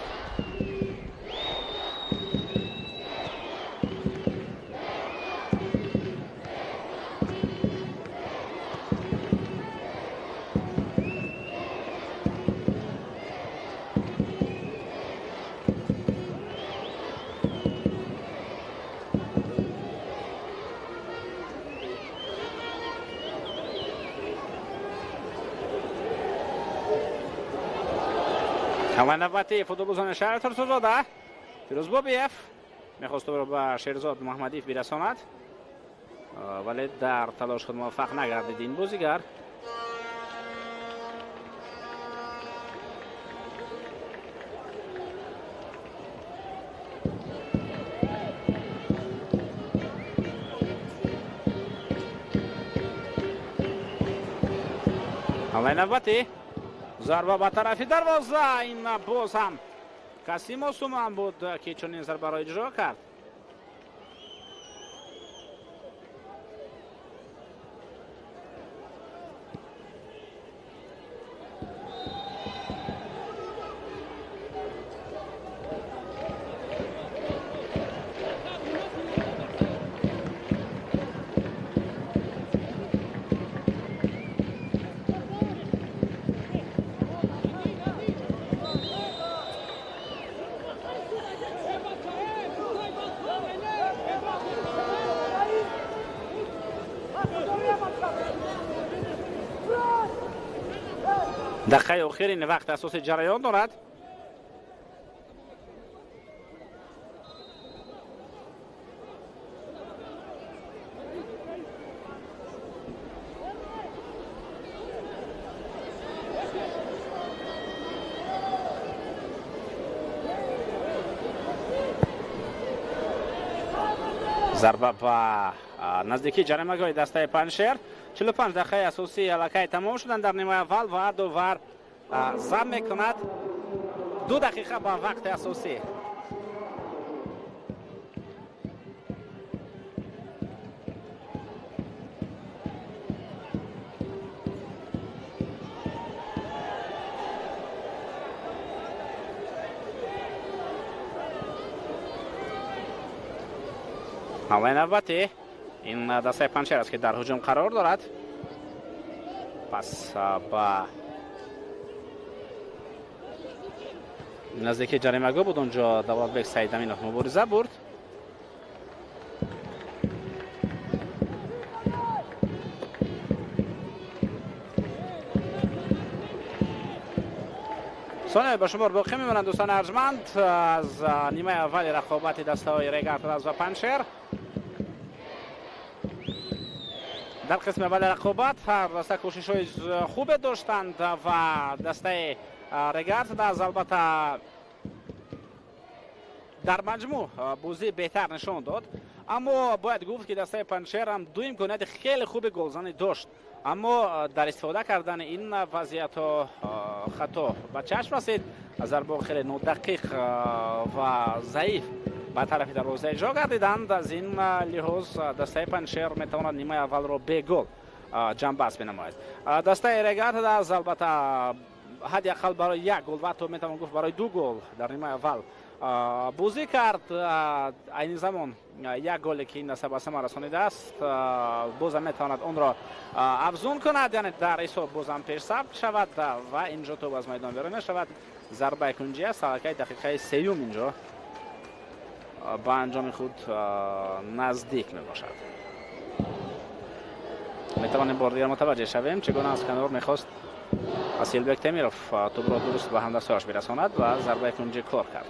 Ҳамлаи навбатии футболбозони шаҳри Турсунзода. Фирӯз Бобиев мехост тӯбро ба Шерзод Муҳаммадиев бирасонад, вале дар талош худ муваффақ нагардид ин бозигар. Ҳамлаи навбатӣ, зарба ба тарафи дарвоза. Ин боз ҳам Касим Осуман буд, ки чунин зарбаро иҷро кард. Дақиқаи охирин вақти асосӣ ҷараён дорад. Зарба ба наздикии ҷаримагоҳи дастаи Панҷшер. 45 дақиқаи асосии аллакай тамом шуданд дар нимаи аввал ва довар зам мекунад 2 дақиқа ба вақти асосӣ. Ҳамлаи навбатӣ ин дастаи Панҷшер аст, ки дар ҳуҷум қарор дорад. Пас ба наздикии ҷаримагоҳ буд, онҷо Давлатбек Саидаминов мубориза бурд. Сония ба шумор боқӣ мемонанд, дӯстони арҷманд, аз нимаи аввали рақобати дастаҳои Регар-ТадАЗ ва Панҷшер. Дар қисми аввали рақобат ҳар даста кӯшишҳои хубе доштанд ва дастаи Регар-ТадАЗ албатта дар маҷмӯъ бозӣ беҳтар нишон дод, аммо бояд гуфт, ки дастаи Панҷшер ҳам ду имконияти хеле хуби голзанӣ дошт, аммо дар истифода кардани ин вазъиятҳо хато ба чашм расид. Зарбаҳо хеле нодақиқ ва заиф ба тарафи дарвоза иҷро гардиданд. Аз ин лиҳоз дастаи Панҷшер метавонад нимаи аввалро бе гол ҷамъбаст бинамояд. Дастаи Регар-ТадАЗ албатта ҳадди ақал барои як гол ва ҳатто метавон гуфт барои ду гол дар нимаи аввал бозӣ кард. Айни замон як голе ки ин даста ба самар расонидааст, бозам метавонад онро афзун кунад, яъне дар ҳисоб бозам пешсабт шавад ва инҷо тӯб аз майдон берун мешавад. Зарбаи кунҷӣ аст. Аллакай дақиқаи сеюм инҷо ба анҷоми худ наздик мебошад. Метавонем бори дигар мутаваҷҷеҳ шавем, чӣ гуна аз канор мехост Асилбек Темиров тӯбро дуруст ба ҳамдастҳояш бирасонад ва зарбаи кунҷӣ кор кард.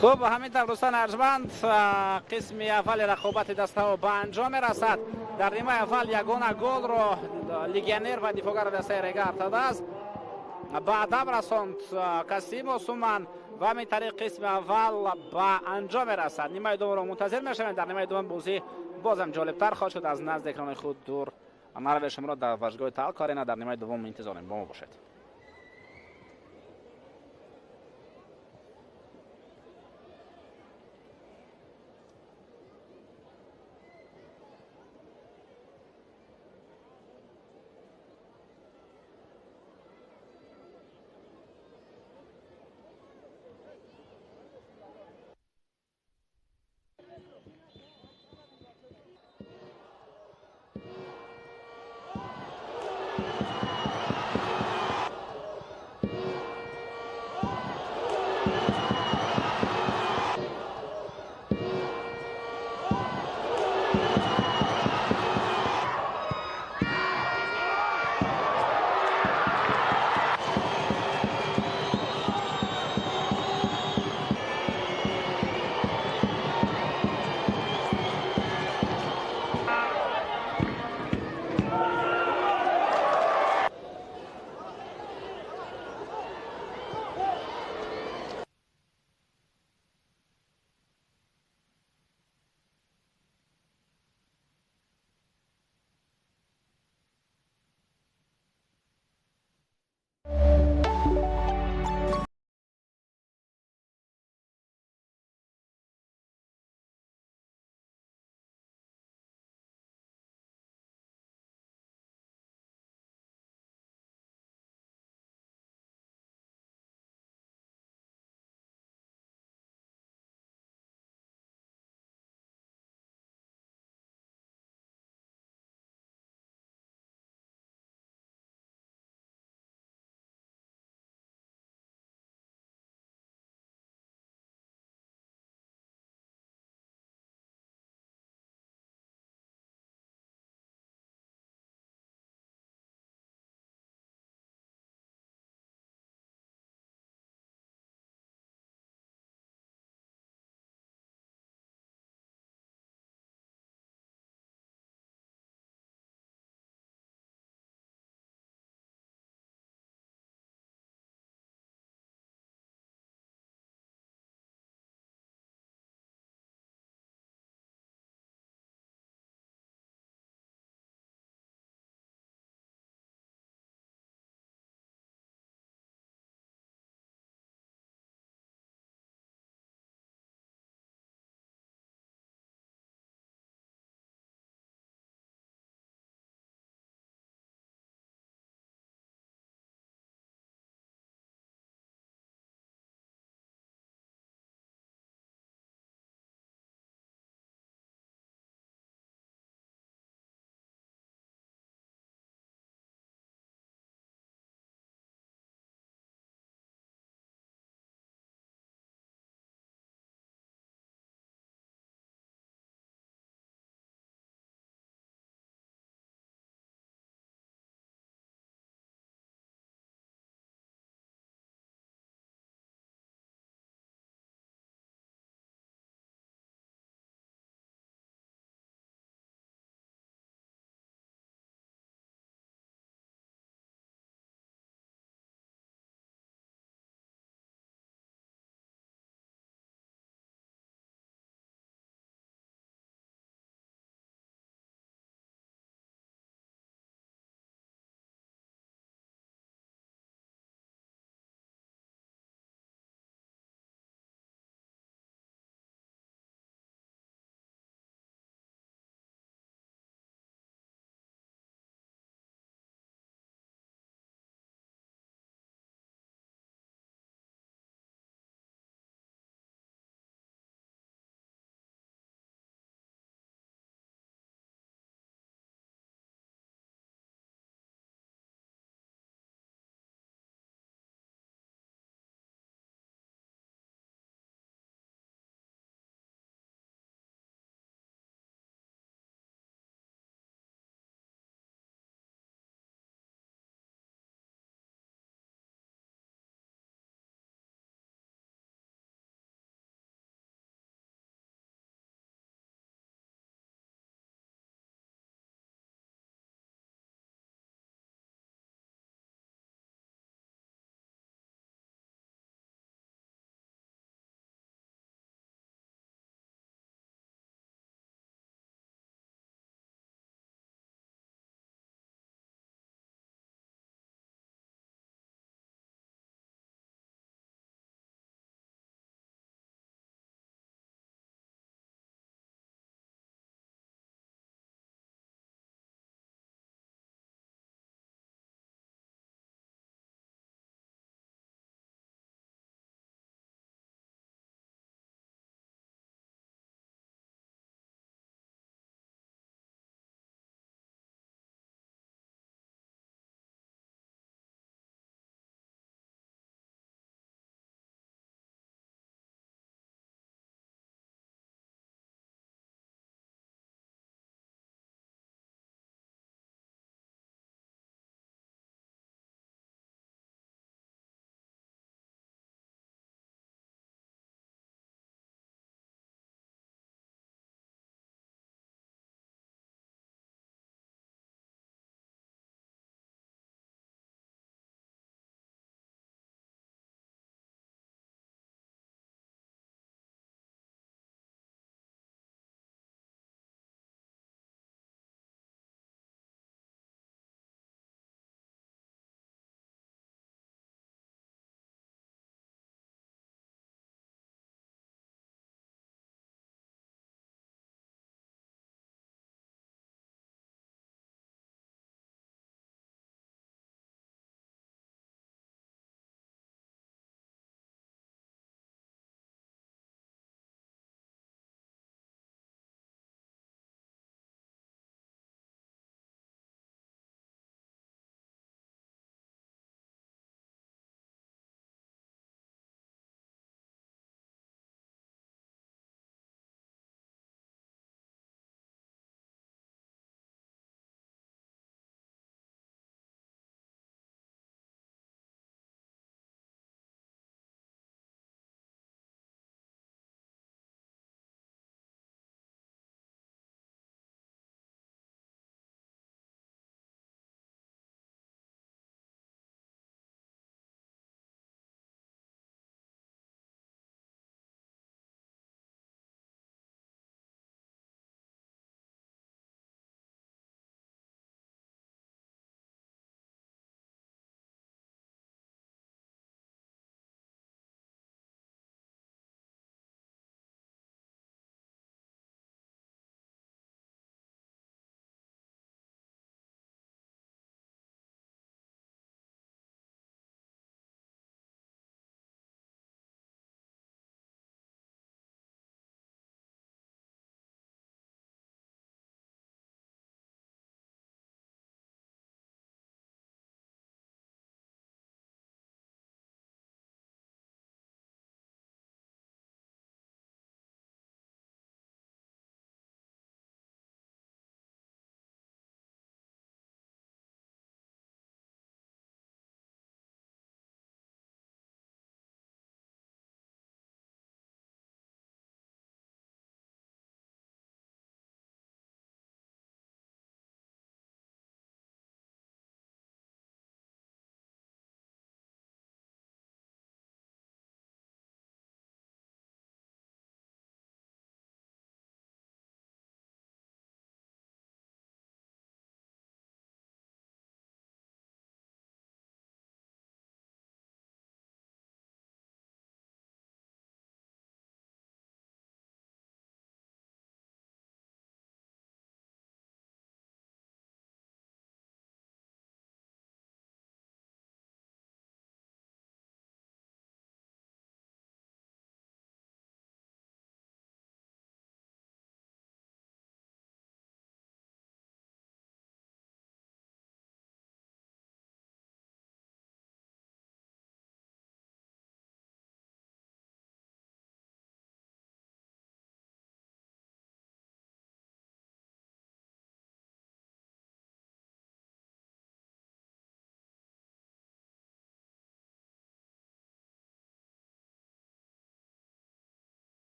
Хуб, ҳамин тавр дӯстони арҷманд, қисми аввали рақобати дастаҳо ба анҷом мерасад. Дар нимаи аввал ягона голро легионер ва дифоъгари дастаи Регар-ТадАЗ ба адаб расонд Касимо Суман ва ҳамин тариқ қисми аввал ба анҷом мерасад. Нимаи дуввумро мунтазир мешавем. Дар нимаи дуввум бозӣ бозам ҷолибтар хоҳад шуд. Аз назди экрани худ дур наравед, шуморо дар варзишгоҳи Талко Арена дар нимаи дуввум интизорем. Бо мо бошед.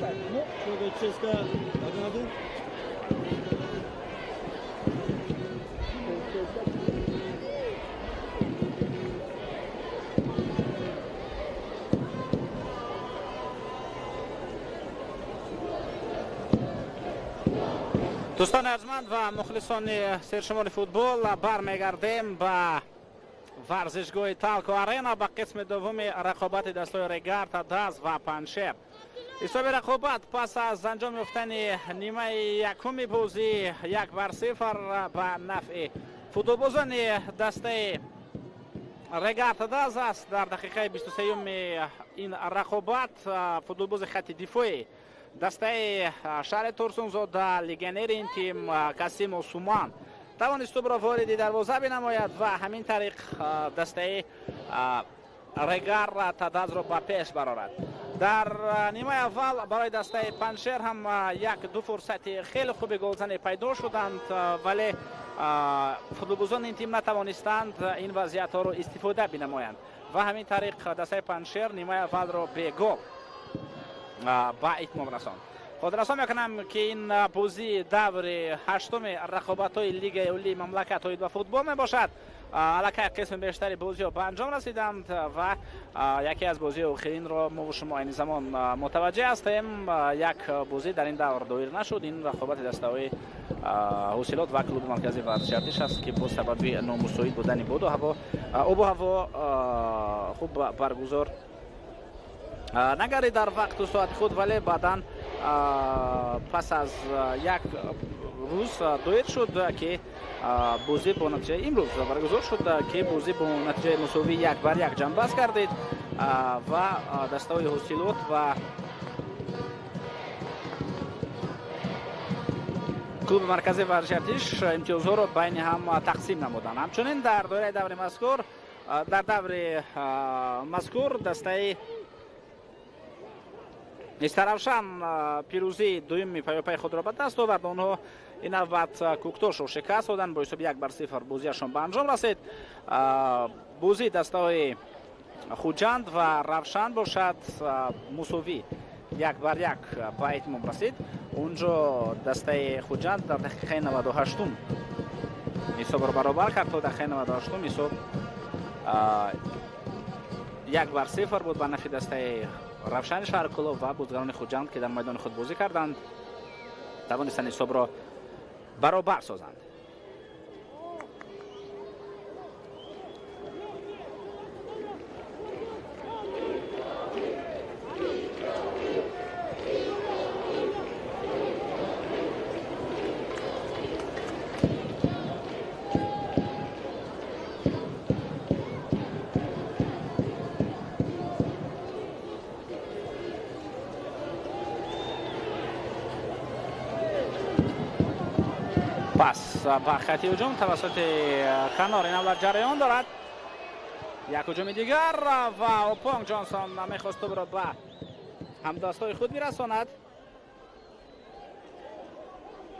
Что говорит ЦСКА? 1-1. Дӯстони арҷманд ва мухлисони сершумори футбол, бармегардем ба варзишгоҳи Талко Арена ба қисми дуввуми рақобати дастҳои Регар, Тадаз ва Панҷшер. Ҳисоби рақобат пас аз анҷом ёфтани нимаи якуми бозӣ 1-0 ба нафъи футболбозони дастаи Регар Тадаз аст. Дар дақиқаи 23-юми ин рақобат футболбози хатти дифоӣ дастаи шаҳри Турсунзода, легионери ин тим Касимо Суман тавонист тӯбро вориди дарвоза бинамояд ва ҳамин тариқ дастаи Регар Тадазро ба пеш барорад. Дар нимаи аввал барои дастаи Панҷшер ҳам як-ду фурсати хеле хуби голзанӣ пайдо шуданд, вале футболбозони ин тим натавонистанд ин вазъиятҳоро истифода бинамоянд ва ҳамин тариқ дастаи Панҷшер нимаи аввалро бегол ба итмом расонд. Хотиррасон мекунам, ки ин бозии даври ҳаштуми рақобатҳои Лигаи Олии мамлакат оид ба футбол мебошад. Аллакай қисми бештари бозиҳо ба анҷом расиданд ва яке аз бозиҳои охиринро мо шумо айни замон мутаваҷҷеҳ ҳастем. Як бозӣ дар ин давр доир нашуд. Ин рақобати дастаҳои Ҳосилот ва клуби марказии варзиши Артиш аст, ки бо сабаби номусоид будани боду ҳаво обу ҳаво хуб баргузор нагардид дар вақту соати худ, вале баъдан пас аз як рӯз доир шуд, ки бозӣ бо натиҷаи имрӯз баргузор шуд, ки бозӣ бо натиҷаи мусовӣ 1-1 ҷамъбаст гардид ва дастаҳои Ҳосилот ва клуби марказии варзиши Артиш имтиёзҳоро байни ҳам тақсим намуданд. Ҳамчунин дар доираи даври мазкур, дар даври мазкур дастаи Истаравшан пирӯзии дуюми паёпаи худро ба даст овард. Онҳо ин навбат Кӯктошро шикаст доданд бо ҳисоби 1-0 бозиашон ба анҷом расид. Бозии дастаҳои Хуҷанд ва Равшан бошад мусовӣ 1-1 ба итмом расид. Унҷо дастаи Хуҷанд дар дақиқаи 98-ум ҳисобро баробар кард. То дақиқаи 98-ум ҳисоб 1-0 буд ба нафъи дастаи Равшани шаҳри Кӯлоб ва бозигарони Хуҷанд, ки дар майдони худ бозӣ карданд, тавонистанд ҳисобро баробар созанд. Пас ба хати ҳуҷум тавассути канор ин авлад ҷараён дорад. Як ҳуҷуми дигар ва Опонг Ҷонсон мехост тӯбро ба ҳамдастҳои худ бирасонад,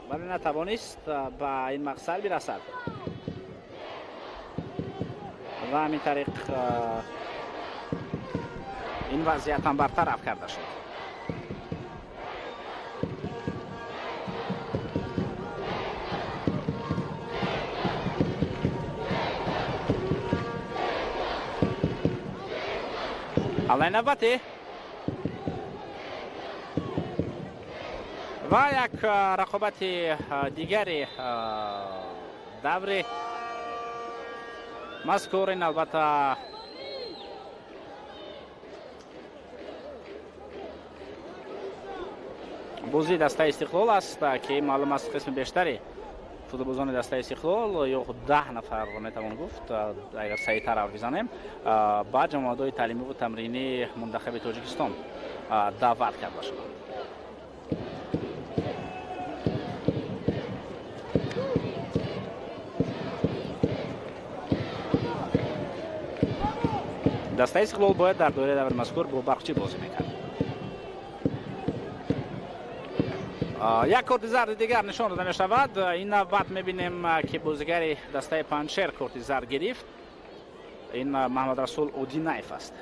вале натавонист ба ин мақсад бирасад ва ҳамин тариқ ин вазъият ҳам бартараф карда шуд. Ҳамлаи навбатӣ ва як рақобати дигари даври мазкур ин албатта бозии дастаи Истиқлол аст, ки маълум аст қисми бештари футболбозони дастаи Истиқлол ё худ 10 нафар метавон гуфт, агар саҳиҳтар ҳарф бизанем, ба ҷамоатҳои таълимиву тамринии мунтахаби Тоҷикистон даъват карда шуданд. Дастаи Истиқлол бояд дар доираи даври мазкур бо Барқчӣ бозӣ мекард. Як корти зарди дигар нишон дода мешавад. Ин навбат мебинем, ки бозигари дастаи Панҷшер корти зард гирифт. Ин Маҳмадрасул Одинаев аст.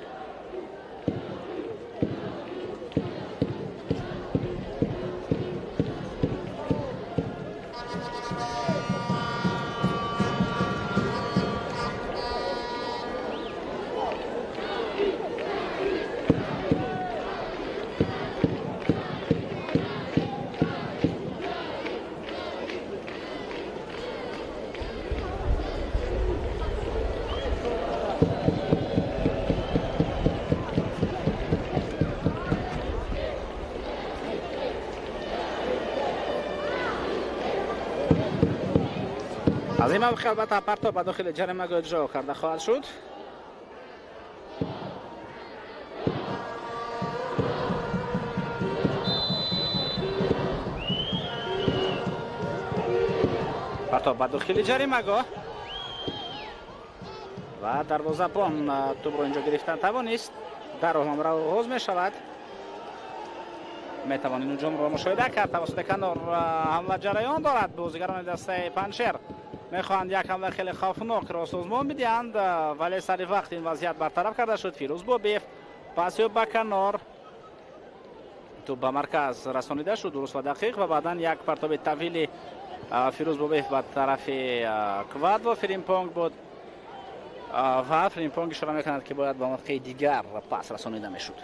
Аз ин мавқеъ албатта партоб ба дохили ҷаримагоҳ иҷро карда хоҳад шуд. Партоб ба дохили ҷаримагоҳ ва дарвозабон тӯбро инҷо гирифтан тавонист. Дар ҳамра оғоз мешавад. Метавон ин ҳуҷумро мушоҳида кард. Тавассути канор ҳамла ҷараён дорад. Бозигарони дастаи Панҷшер мехоҳанд як ҳамла хеле хавфнокро созмон бидиҳанд, вале сари вақт ин вазъият бартараф карда шуд. Фирӯз Бобиев пасё ба канор, тӯб ба марказ расонида шуд дуруст ва дақиқ ва баъдан як партоби тавили Фирӯз Бобиев ба тарафи Квадво Фиримпонг буд ва Фиримпонг ишора мекунад, ки бояд ба мавқеи дигар пас расонида мешуд.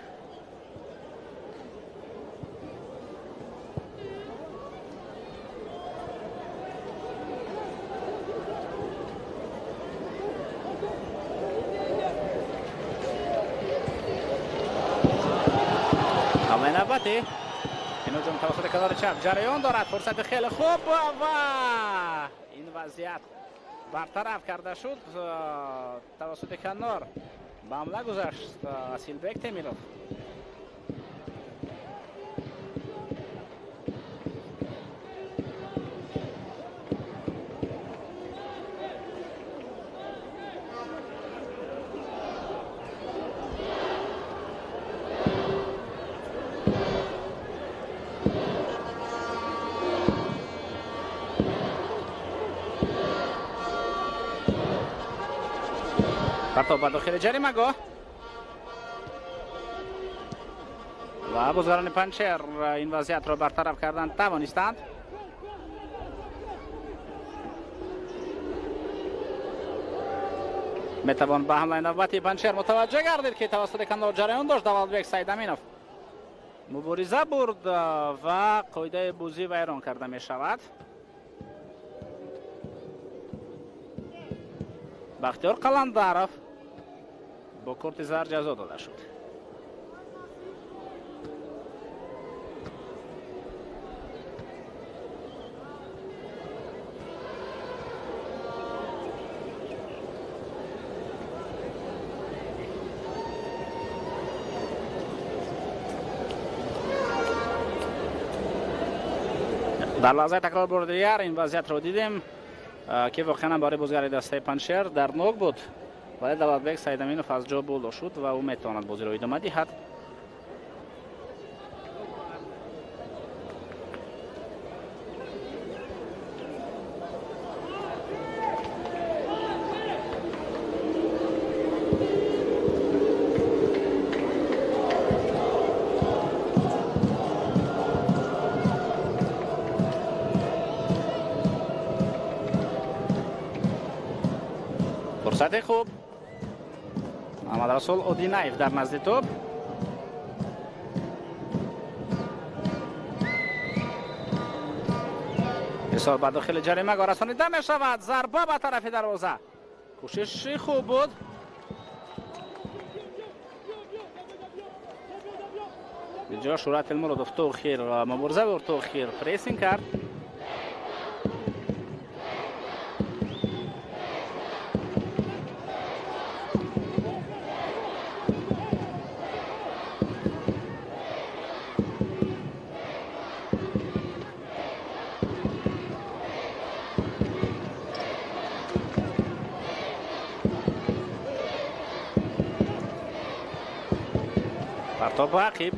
Навбати ин ҳуҷум тавассути канори чап ҷараён дорад. Фурсати хеле хуб ва ин вазъият бартараф карда шуд. Тавассути канор ба ҳамла гузашт Асилбек Темиров. Партоб ба дохили ҷаримагоҳ ва бозигарони Панҷшер ин вазъиятро бартараф кардан тавонистанд. Метавон ба ҳамлаи навбати Панҷшер мутаваҷҷеҳ гардид, ки тавассути канор ҷараён дошт. Давлатбек Сайдаминов мубориза бурд ва қоидаи бозӣ вайрон карда мешавад. Бахтиёр Қаландаров бо корти зар ҷазо дода шуд. Дар лаҳзаи такрор бори дигар ин вазъиятро дидем, ки воқеан барои бозигари дастаи Панҷшер дарднок буд, вале Давлатбек Сайдаминов аз ҷо боло шуд ва ӯ метавонад бозиро идома диҳад. Фурсати хуб. Муҳаммадрасул Одинаев дар назди тӯб. Ирсол ба дохили ҷаримагоҳ расонида мешавад. Зарба ба тарафи дарвоза. Кӯшиши хуб буд. Инҷо Шӯҳрат Элмуродов то охир мубориза бурд, то охир прессинг кард. Партоб ба ақиб.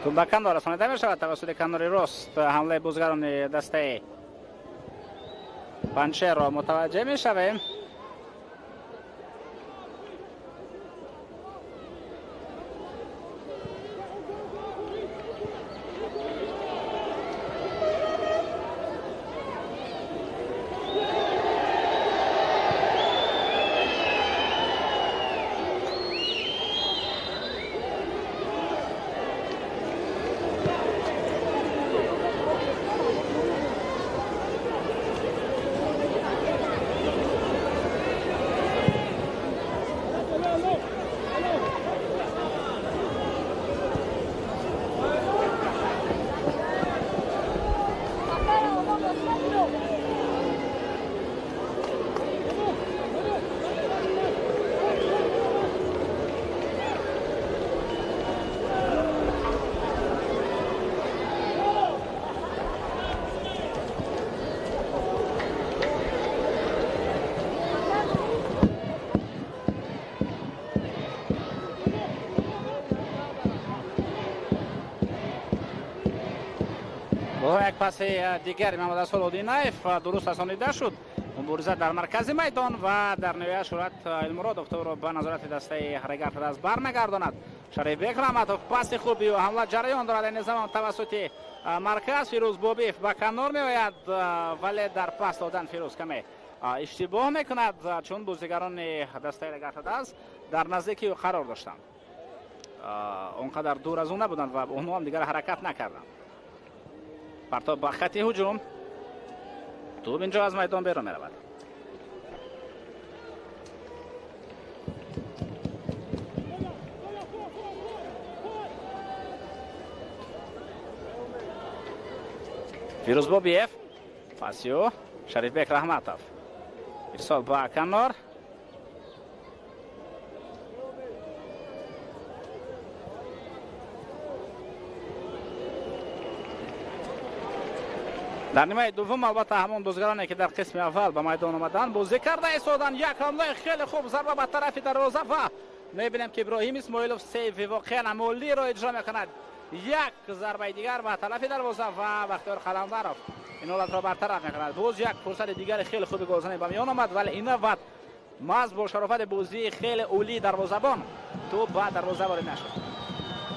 Тӯб ба канор расонида мешавад. Тавассути канори рост ҳамлаи бозигарони дастаи Панҷшерро мутаваҷҷеҳ мешавем. Як паси дигари Мамадрасул Одинаев дуруст расонида шуд. Мубориза дар маркази майдон ва дар ниҳоят Шӯҳрат Элмуродов тӯбро ба назорати дастаи Регар-ТадАЗ бармегардонад. Шарифбек Раҳматов паси хуби ӯ, ҳамла ҷараён дорад. Айни замон тавассути марказ Фирӯз Бобиев ба канор меояд, вале дар пас додан Фирӯз каме иштибоҳ мекунад, чун бозигарони дастаи Регар-ТадАЗ дар наздики ӯ қарор доштанд. Он қадар дур аз ӯ набуданд ва онҳо ҳам дигар ҳаракат накарданд. Партоб ба хати ҳуҷум. Тӯб инҷо аз майдон берун меравад. Фирӯз Бобиев, паси ӯ Шарифбек Раҳматов. Ирсол ба канор. Дар нимаи дуввум албатта ҳамон бозигароне ки дар қисми аввал ба майдон омаданд бозӣ карда истоданд. Як ҳамлаи хеле хуб, зарба ба тарафи дарвоза ва мебинем ки Иброҳим Исмоилов сейви воқеан амолиро иҷро мекунад. Як зарбаи дигар ба тарафи дарвоза ва Бахтиёр Қаландаров ин ҳолатро бартараф мекунад. Боз як фурсати дигари хеле хуби голзанӣ ба миён омад, вале ин навбат маҳз бо шарофати бозии хеле олии дарвозабон тӯб ба дарвоза ворид нашуд.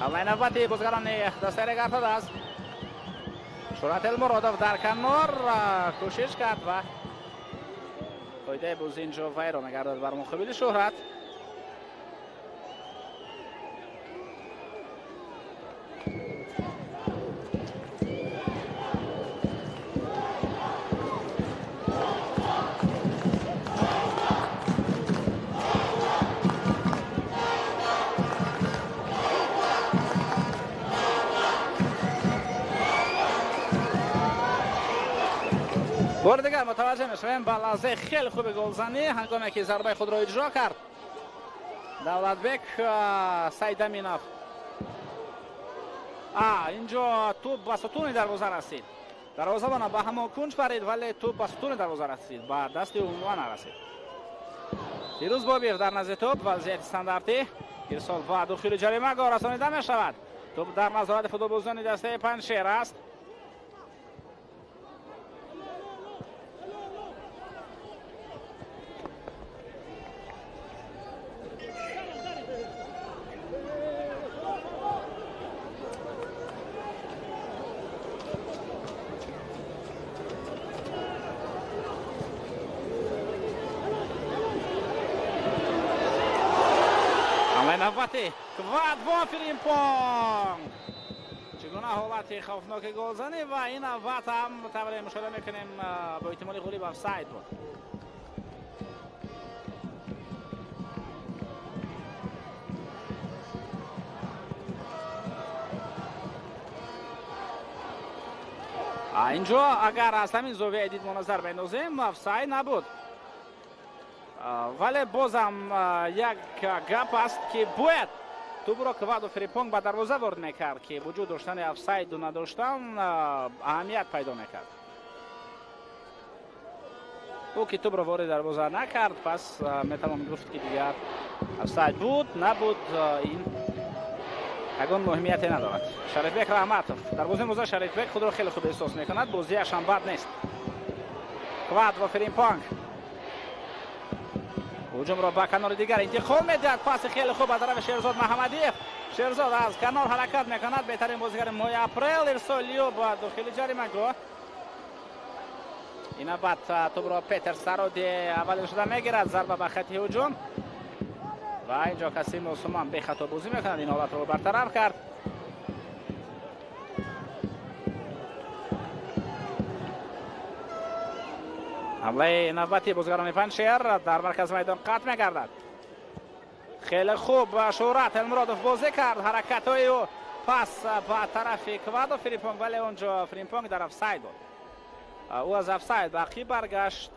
Ҳамлаи навбати бозигарони дастаи Регар-ТадАЗ. Шӯҳрат Элмуродов дар канор кӯшиш кард ва қоидаи бозӣ инҷо вайрон мегардад бар муқобили Шӯҳрат. Бори дигар мутаваҷҷеҳ мешавем ба лаҳзаи хеле хуби голзанӣ, ҳангоме ки зарбаи худро иҷро кард Давлатбек Сайдаминов. Инҷо тӯб ба сутуни дарвоза расид. Дарвозабон ба ҳамон кунҷ парид, вале тӯб ба сутуни дарвоза расид, ба дасти умуман нарасид. Фирӯз Бобиев дар назди тӯб, вазъияти стандартӣ. Ирсол ба дохили ҷаримагоҳ расонида мешавад. Тӯб дар назорати футболбозони дастаи Панҷшер аст. Навбати Квадво Фримпонг. Чӣ гуна ҳолати хавфноки голзанӣ ва ин навбат ҳам тавре мушоҳида мекунем бо эҳтимоли ғолиб офсайд буд. Инҷо агар аз ҳамин зовияи дид мо назар бендозем, офсайд набуд. Вале бозам як гап аст ки бояд тӯбро Квадо Фримпонг ба дарвоза ворид мекард, ки вуҷуд доштани офсайду надоштан аҳамият пайдо мекард. Ӯ ки тӯбро ворид дарвоза накард, пас метавон гуфт ки дигар офсайд буд набуд, ин ягон муҳимияте надорад. Шарифбек Раҳматов дар бозии имрӯза Шарифбек худро хеле хуб эҳсос мекунад, бозиаш ҳам бад нест. Квадо Фримпонг ҳуҷумро ба канори дигар интиқол медиҳад. Паси хеле хуб ба тарафи Шерзод Маҳамадиев. Шерзод аз канор ҳаракат мекунад. Беҳтарин бозигари моҳи апрел. Ирсолиё ба дохили ҷаримагоҳ. Ин навбат тӯбро Петер Сароди аввалин шуда мегирад. Зарба ба хати ҳуҷум ва инҷо Касим Усмон бехато бозӣ мекунад. Ин ҳолатро бартараф кард. Ҳамлаи навбати бозигарони Панҷшер дар маркази майдон қатъ мегардад. Хеле хуб Шӯҳрат Элмуродов бозӣ кард. Ҳаракатҳои ӯ пас ба тарафи Квадо Фримпонг, вале онҷо Фримпонг дар офсайд буд. Ӯ аз офсайд ба ақиб баргашт.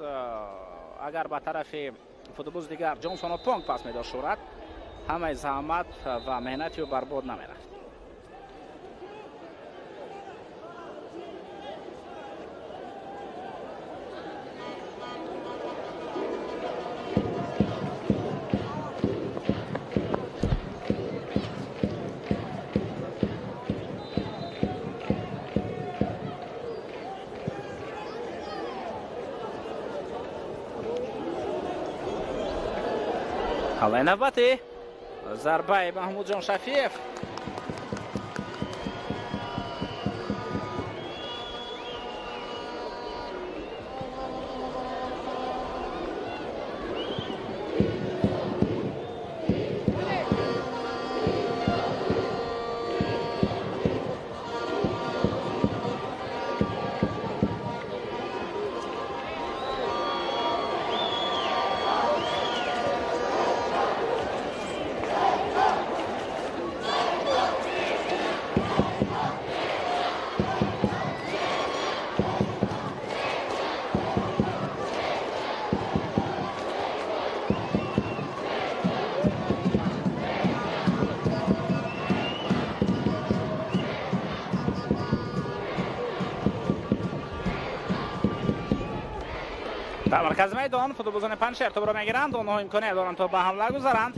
Агар ба тарафи футболбози дигар Ҷонсон Понг пас медод Шӯҳрат, ҳамаи заҳмат ва меҳнати ӯ барбод намерафт. Ҳамлаи навбатӣ, зарбаи Маҳмудҷон Шафиев. Дар маркази майдон футболбозони Панҷшер тӯбро мегиранд. Онҳо имконият доранд то ба ҳамла гузаранд.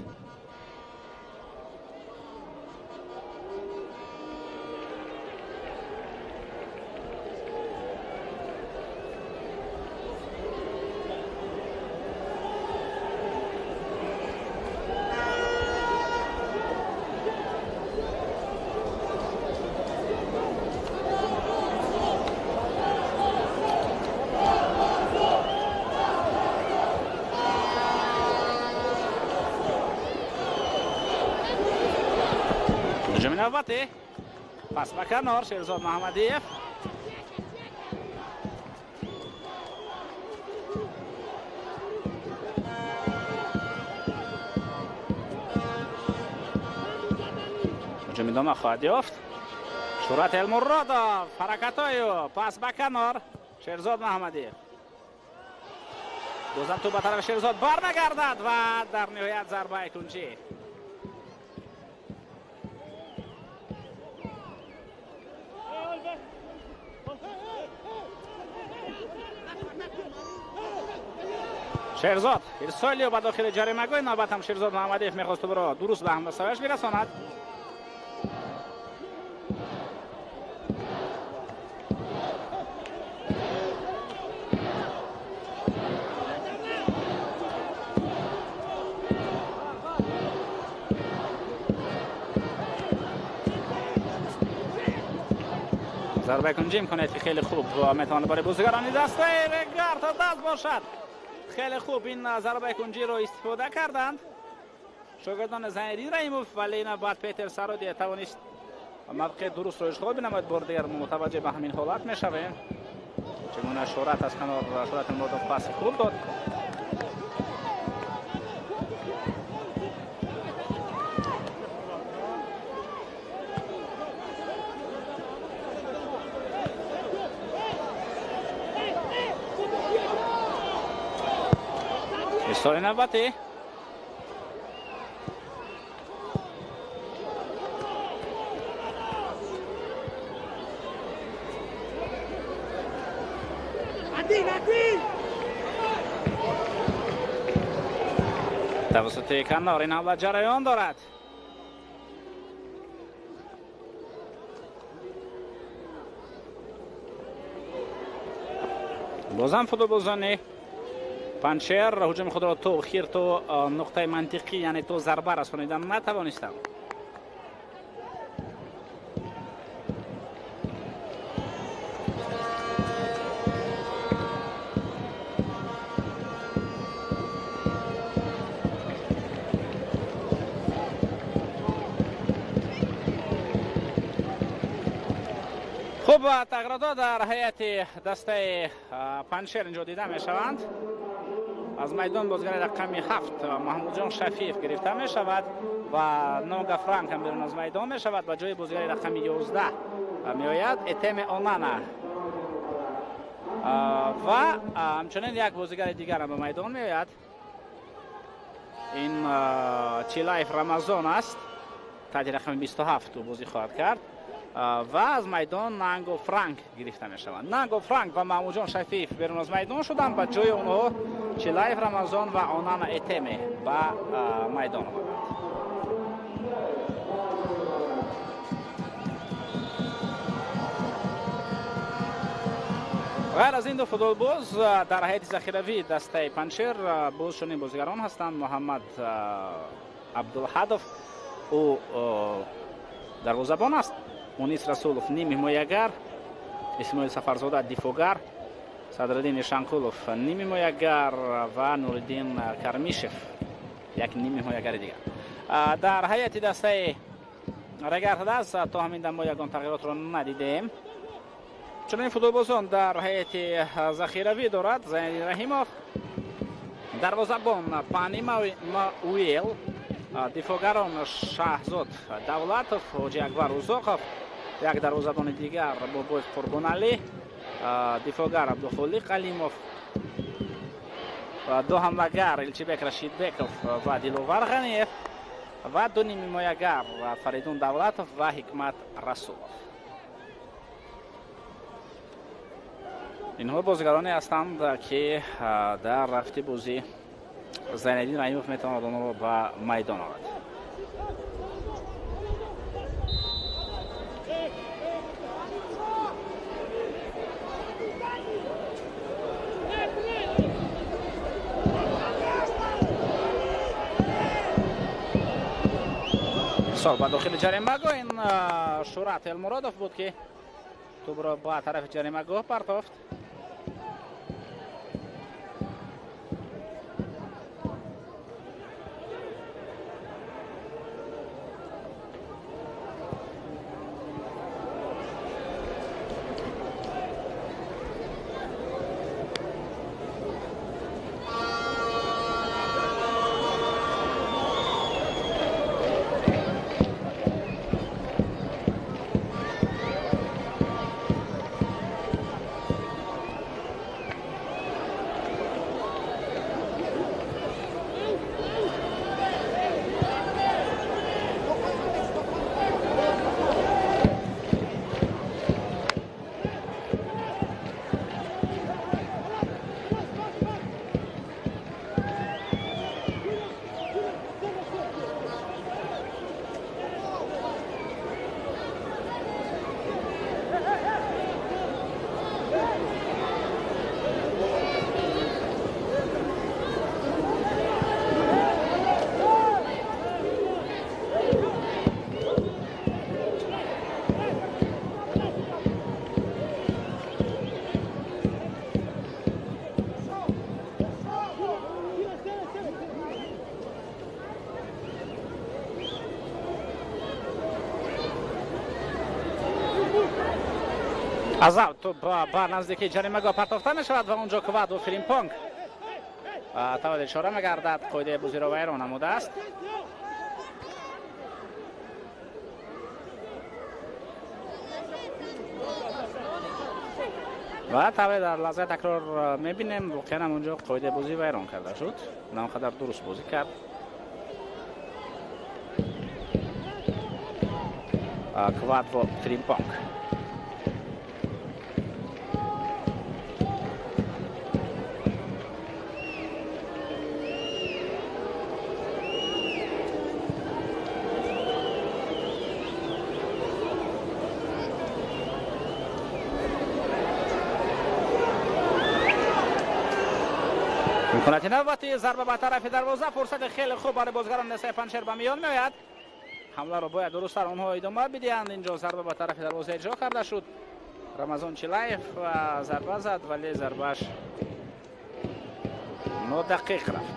ҳуҷуми навбатӣ, пас ба канор, Шерзод Маҳмадиев. Ҳуҷум идома хоҳад ёфт. Шӯҳрат Элмуродов, ҳаракатҳои ӯ, пас ба канор, Шерзод Маҳмадиев. Бозам тӯб ба тарафи Шерзод бармегардад ва дар ниҳоят зарбаи кунҷӣ. Шерзод ирсоли ба дохили ҷаримагоҳи навбат ҳам Шерзод Маҳмадиев мехост тӯбро дуруст ба ҳамдастааш бирасонад. Зарбаи кунҷӣ имконияти хеле хуб метавонад барои бозигарони дастаи Регар то даст бошад. Хеле хуб ин зарбаи кунҷиро истифода карданд шогирдони Зайниддин Раҳимов, вале ин баъд Петер Сародия тавонист мавқеи дурустро ишғол бинамояд. Бори дигар мутаваҷҷеҳ ба ҳамин ҳолат мешавем. Чигуна Шӯҳрат аз канор, Шӯҳрат Муродов паси хуб дод. Ирсоли навбатӣ, тавассути канор ин ҳамла ҷараён дорад. Бозам футболбозони Панҷшер ҳуҷуми худро то охир, то нуқтаи мантиқӣ, яъне то зарба расонидан натавонистанд. Хуб, тағйиротҳо дар ҳайати дастаи Панҷшер инҷо дида мешаванд. Аз майдон бозигари рақами 7 Маҳмудҷон Шафиев гирифта мешавад ва Нога Франк ҳам берун аз майдон мешавад. Ба ҷои бозигари рақами 11 меояд Этеме Онана ва ҳамчунин як бозигари дигар ҳам ба майдон меояд. Ин Чилаев Рамазон аст, таҳти рақами 27 ӯ бозӣ хоҳад кард ва аз майдон Нанго Франк гирифта мешаванд. Нанго Франк ва Маҳмудҷон Шафиев берун аз майдон шуданд, ба ҷои онҳо Чилаев Рамазон ва Онана Этеме ба майдон омаданд. Ғайр аз ин ду футболбоз дар ҳайати захиравии дастаи Панҷшер боз чунин бозигарон ҳастанд: Муҳаммад Абдулҳадов, ӯ дарвозабон аст, Мунис Расулов ним ҳимоягар, Исмоил Сафарзода дифоъгар, Садриддин Ишанқулов ним ҳимоягар ва Нуриддин Кармишев як ним ҳимоягари дигар. Дар ҳайати дастаи Регар-ТадАЗ то ҳамин дам мо ягон тағйиротро надидем. Чунин футболбозон дар ҳайати захиравӣ дорад: Зайниддин Раҳимов, дарвозабон Пани Мауэл, дифоъгарон Шаҳзод Давлатов, Ҳоҷи Акбар Узоқов, як дарвозабони дигар Бобоев Қурбоналӣ, дифоъгар Абдухолиқ Алимов, ду ҳамлагар Илчибек Рашидбеков ва Диловар Ғаниев ва ду нимҳимоягар Фаридун Давлатов ва Ҳикмат Расулов. Инҳо бозигароне ҳастанд, ки дар рафти бозӣ Зайниддин Раҳимов метавонад онҳоро ба майдон орад. Сол ба дохили ҷаримагоҳ ин Шӯрат Элмуродов буд, ки тӯбро ба тарафи ҷаримагоҳ партофт. Аз тӯб ба наздики ҷаримагоҳ партофта мешавад ва онҷо Квадо Фримпонг таваллуд ишора мегардад, қоидаи бозиро вайрон намудааст. Ва тавре дар лаҳзаи такрор мебинем, воқеан ҳам онҷо қоидаи бозӣ вайрон карда шуд, на он қадар дуруст бозӣ кард. Квадро Фримпонг. имконияти навбати зарба ба тарафи дарвоза, фурсати хеле хуб барои бозигарон дастаи Панҷшер ба миён меояд. Ҳамларо бояд дурусттар онҳо идома бидиҳанд. Инҷо зарба ба тарафи дарвоза иҷро карда шуд. Рамазон Чилаев зарба зад, вале зарбааш нодақиқ рафт.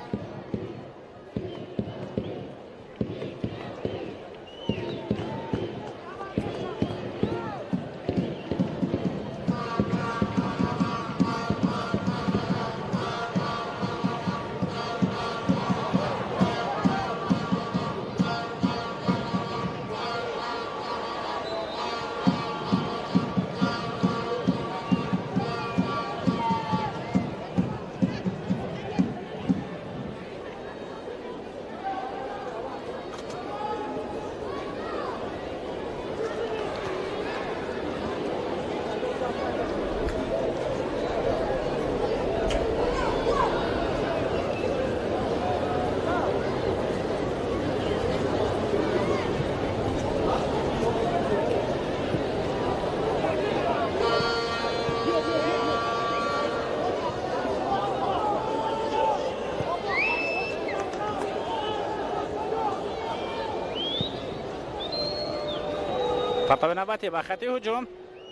Партови навбатӣ ба хати ҳуҷум.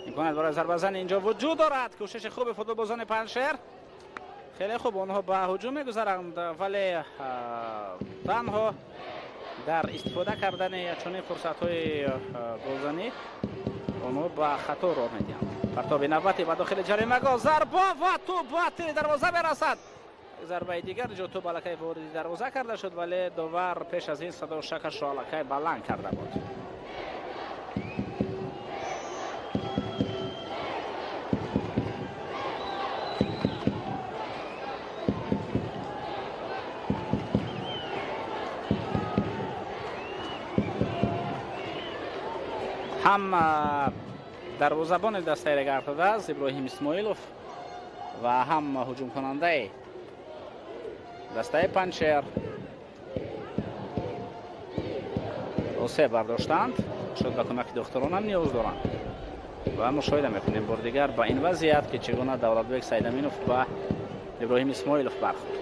Имконият барои зарбазан инҷо вуҷуд дорад. Кӯшиши хуби футболбозони Панҷшер. Хеле хуб онҳо ба ҳуҷум мегузаранд, вале танҳо дар истифода кардани чунин фурсатҳои голзанӣ онҳо ба хато роҳ медиҳанд. Партови навбатӣ ба дохили ҷаримагоҳ, зарба ва тӯб ба тири дарвоза мерасад. Зарбаи дигар ҷо тӯб аллакай вориди дарвоза карда шуд, вале довар пеш аз ин садо шакашро аллакай баланд карда буд. Ҳам дарвозабони дастаи Регар-ТадАЗ Иброҳим Исмоилов ва ҳам ҳуҷумкунандаи дастаи Панҷшер осеб бардоштанд. Шояд ба кӯмаки духтаронам ниёз доранд ва мушоҳида мекунем бори дигар ба ин вазъият, ки чӣ гуна Давлатбек Сайдаминов ба Иброҳим Исмоилов бархӯрд.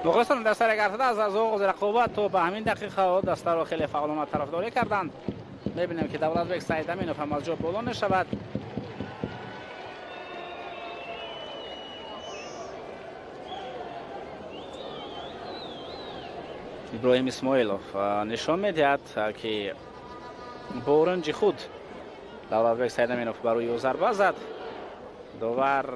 Мухлисон дастаи Регар-ТадАЗ аз оғози рақобат то ба ҳамин дақиқаҳо дастаро хеле фаъолона тарафдорӣ карданд. Мебинем, ки Давлатбек Сайдаминов ҳам аз ҷо боло мешавад. Иброҳим Исмоилов нишон медиҳад, ки бо урунҷи худ Давлатбек Сайдаминов ба рӯи ӯ зарба зад. Довар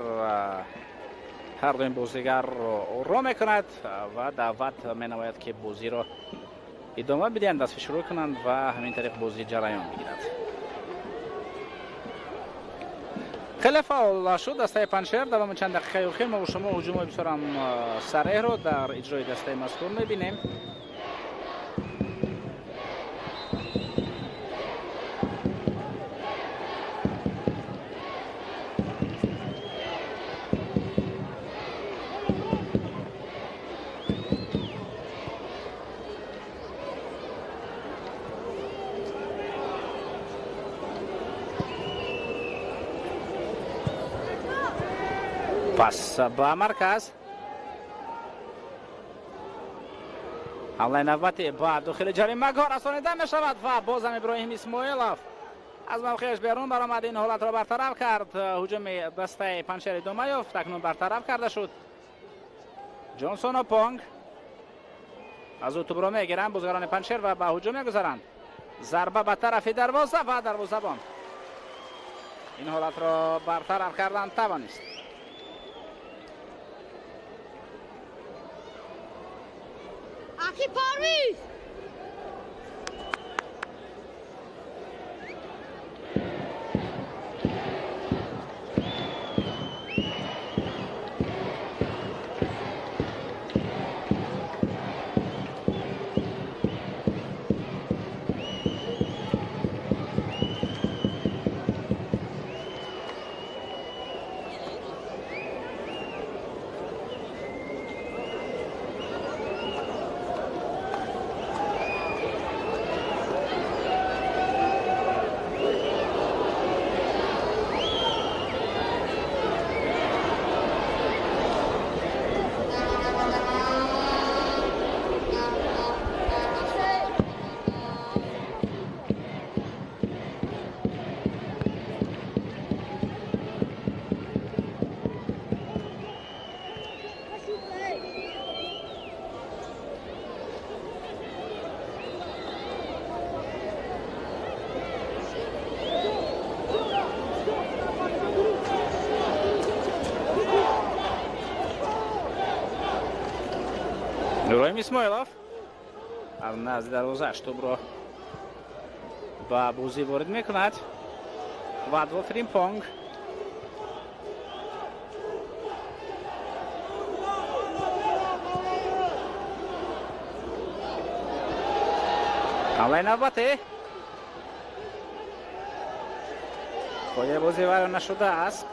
ҳар дуи бозигарро оро мекунад ва даъват менамояд, ки бозиро идома бидиҳанд, дастфи шурӯъ кунанд ва ҳамин тариқ бозӣ ҷараён мегирад. Хеле фаъол шуд дастаи Панҷшер. Давоми чанд дақиқаи охир мо бо шумо ҳуҷумҳои бисёрам сареҳро дар иҷрои дастаи мазкур мебинем. Пас ба марказ. Ҳамлаи навбатӣ ба дохили ҷаримагоҳ расонида мешавад ва бозам Иброҳим Исмоилов аз мавқеаш берун баромад. Ин ҳолатро бартараф кард. Ҳуҷуми дастаи Панҷшер идома ёфт, акнун бартараф карда шуд. Ҷонсон Опонг аз ӯ тӯбро мегиранд бозигарони Панҷшер ва ба ҳуҷум мегузаранд. Зарба ба тарафи дарвоза ва дарвозабон ин ҳолатро бартараф кардан тавонист. Aki Parviz! Иброҳим Исмоилов аз назди дарвозааш тӯбро ба бозӣ ворид мекунад. Вадво Фримпонг. Ҳамлаи навбатӣ. Қоидаи бозӣ вайрон нашудааст.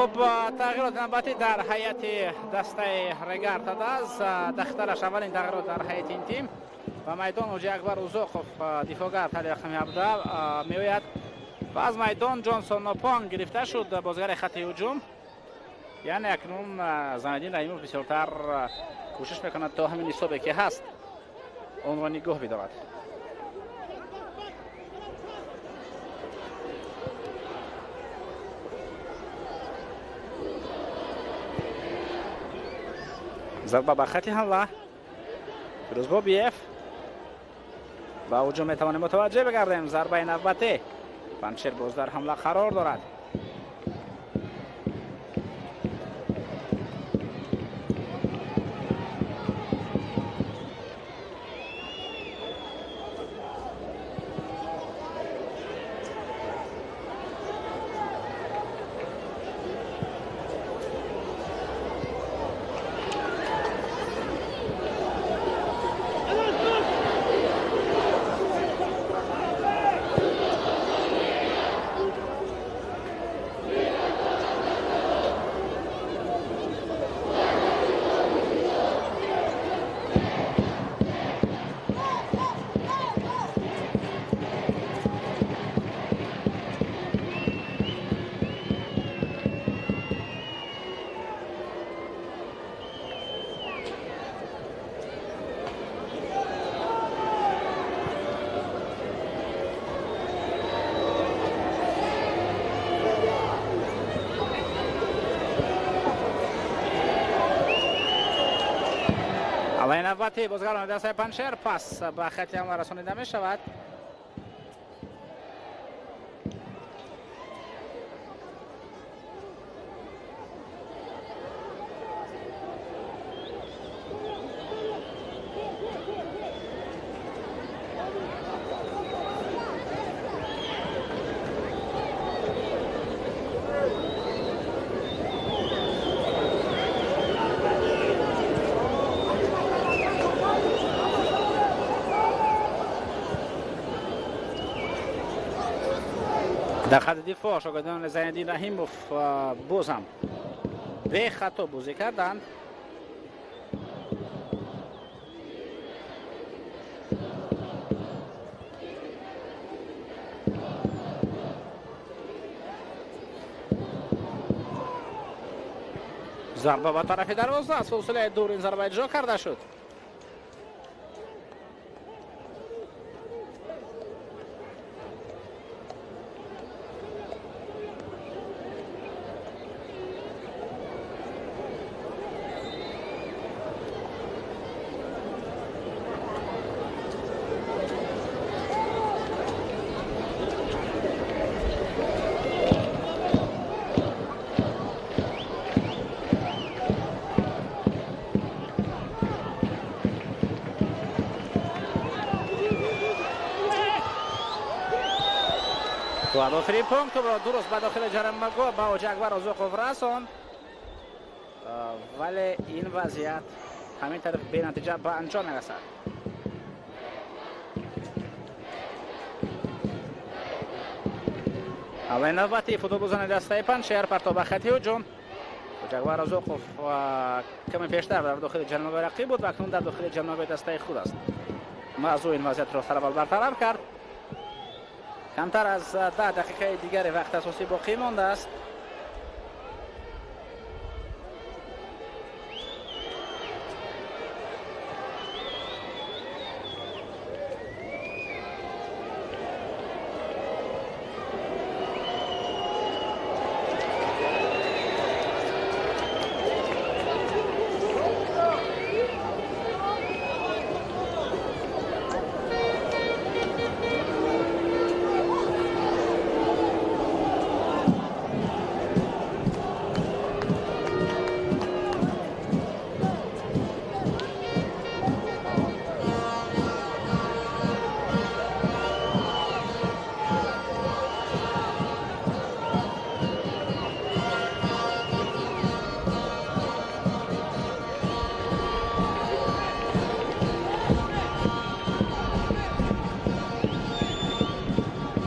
Хуб, тағйирот навбатӣ дар ҳайати дастаи Регар ТадАЗ. Дахтараш аввалин тағйирот дар ҳайати ин тим. Ба майдон Ҳоҷи Акбар Узоқов, дифоъгар таҳти рақами 17 меояд ва аз майдон Ҷонсон Нопон гирифта шуд, бозигари хати ҳуҷум. Яъне акнун Зайниддин Раҳимов бисёртар кӯшиш мекунад то ҳамин ҳисобе ки ҳаст онро нигоҳ бидорад. Зарба ба хати ҳамла. Фирӯз Бобиев ба ҳуҷум метавонем мутаваҷҷеҳ бигардем. Зарбаи навбатӣ. Панҷшер боз дар ҳамла қарор дорад. Аввалин навбати бозигарони дастаи Панҷшер пас ба хати ҳамла расонида мешавад. Дар хати дифоъ шогирдони Зайниддин Раҳимов боз ҳам бехато бозӣ карданд. Зарба ба тарафи дарвоза аз фосилаи дур ин зарба иҷро карда шуд. Охири пункт тӯбро дуруст ба дохили ҷаримагоҳ ба Ҳоҷи Акбар Узоқов расонд, вале ин вазъият ҳамин тариқ бенатиҷа ба анҷом мерасад. Аввалин навбати футболбозони дастаи Панҷшер партоб ба хати ҳуҷум. Ҳоҷи Акбар Узоқов каме пештар дар дохили ҷаримагоҳи рақиб буд ва акнун дар дохили ҷаримагоҳи дастаи худ аст. Мазу ин вазъиятро сараввал бартараф кард. Камтар аз 10 дақиқаи дигари вақти асосӣ боқӣ мондааст.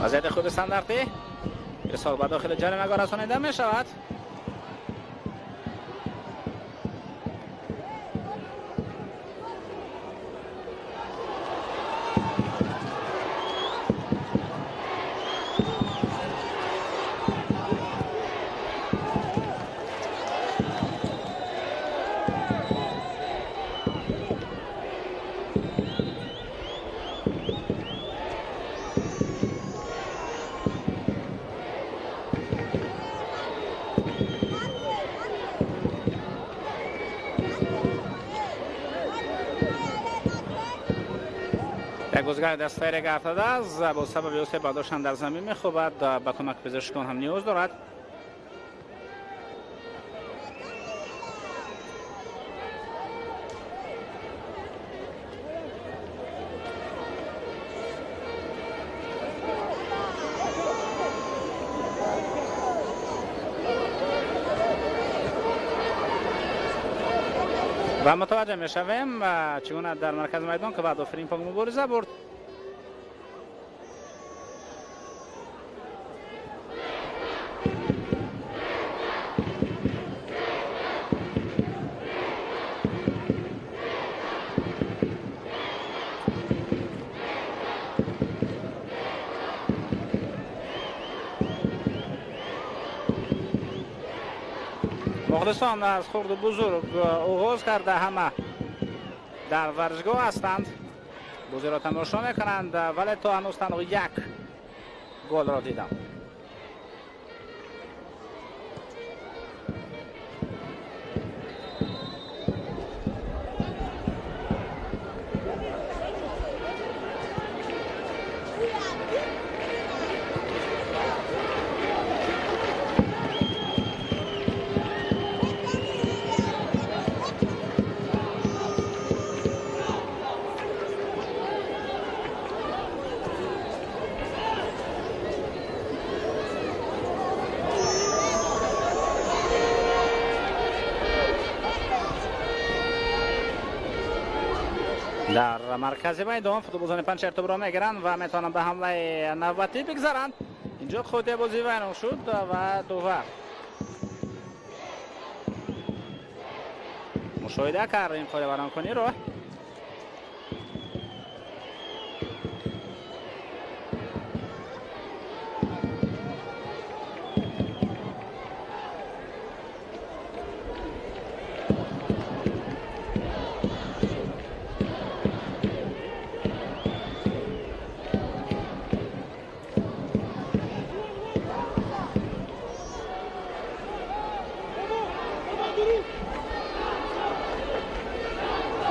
Вазъияти хуби стандартӣ. Ирсол ба дохили ҷаримагоҳ расонида мешавад. Бозгар дастаи Регар-ТадАЗ бо сабаби осеб бардоштан дар замин мехобад, ба кӯмаки пизишкон ҳам ниёз дорад. Ва мутаваҷҷеҳ мешавем чӣ гуна дар маркази майдон ки баъд Фримпонг мубориза бурд. Мухлисон аз хурду бузург оғоз карда ҳама дар варзишгоҳ ҳастанд, бозиро тамошо мекунанд, вале то ҳанӯз танҳо як голро дидам. Дар маркази майдон футболбозони Панҷшер тӯбро мегиранд ва метавонанд ба ҳамлаи навбатӣ бигзаранд. Инҷо қоидаи бозӣ вайрон шуд ва довар мушоҳида кард ин қоидавайронкуниро.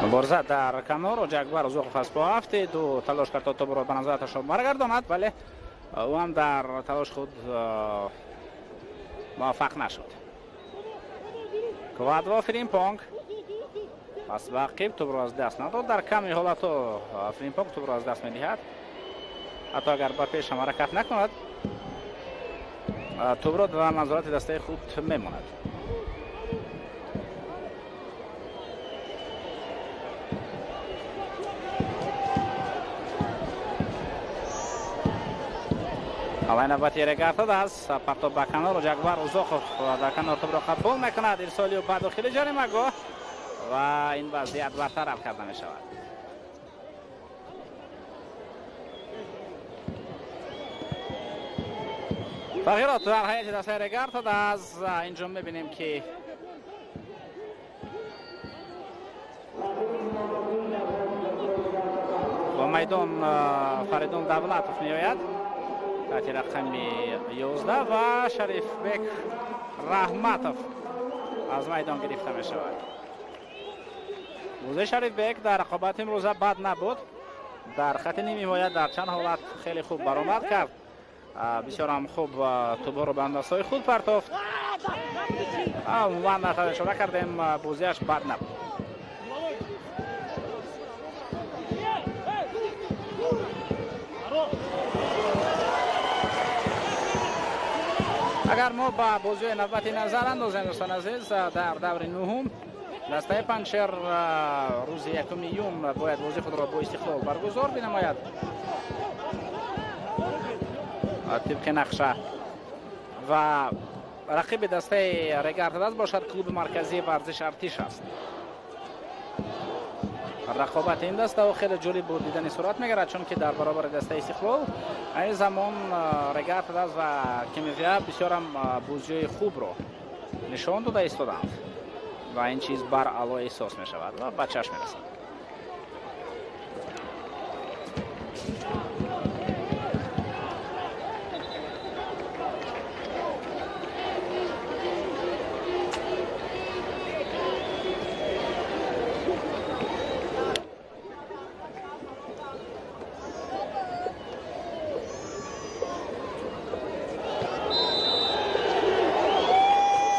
Мубориза дар канор, Роҷакбар Узоқов аз по афтид, ӯ талош кард то тӯбро ба назараташо баргардонад, вале ӯ ҳам дар талош худ муваффақ нашуд. Квадво Фримпонг пас ба ақиб тӯбро аз даст надод. Дар ками ҳолатҳо Фримпонг тӯбро аз даст медиҳад, ҳатто агар ба пеш ҳам ҳаракат накунад, тӯбро дар назорати дастаи худ мемонад. Ҳамлаи навбати Регар-ТадАЗ, партоб ба канор, Роҷакбар Узоқов дар канор тӯбро қабул мекунад, ирсоли ӯ ба дохили ҷаримагоҳ ва ин вазъият бартараф карда мешавад. Тағйирот дар ҳайати дастаи Регар-ТадАЗ. Инҷо мебинем ки ба майдон Фаридун Давлатов меояд таҳти рақами 11 ва Шарифбек Раҳматов аз майдон гирифта мешавад. Бозии Шарифбек дар рақобати имрӯза бад набуд. Дар хати нимҳимоя дар чанд ҳолат хеле хуб баромад кард, бисёр ҳам хуб тӯбҳоро ба андастҳои худ партофт. Умуман ишора кардем, бозиаш бад набуд. Агар мо ба бозиҳои навбатӣ назар андозем, дӯстон азиз, дар даври нуҳум дастаи Панҷшер рӯзи 1 июн бояд бозии худро бо Истиқлол баргузор бинамояд. Тибқи нақша ва рақиби дастаи Регар ТадАЗ бошад клуби марказии варзиш Артиш аст. Рақобати ин дастаҳо хеле ҷолиб буд дидани сурат мегирад, чунки дар баробари дастаи Истиқлол айни замон Регар ТадАЗ ва Кимивия бисёрам бозиҳои хубро нишон дода истоданд ва ин чиз баръало эҳсос мешавад ва ба чашм мерасад.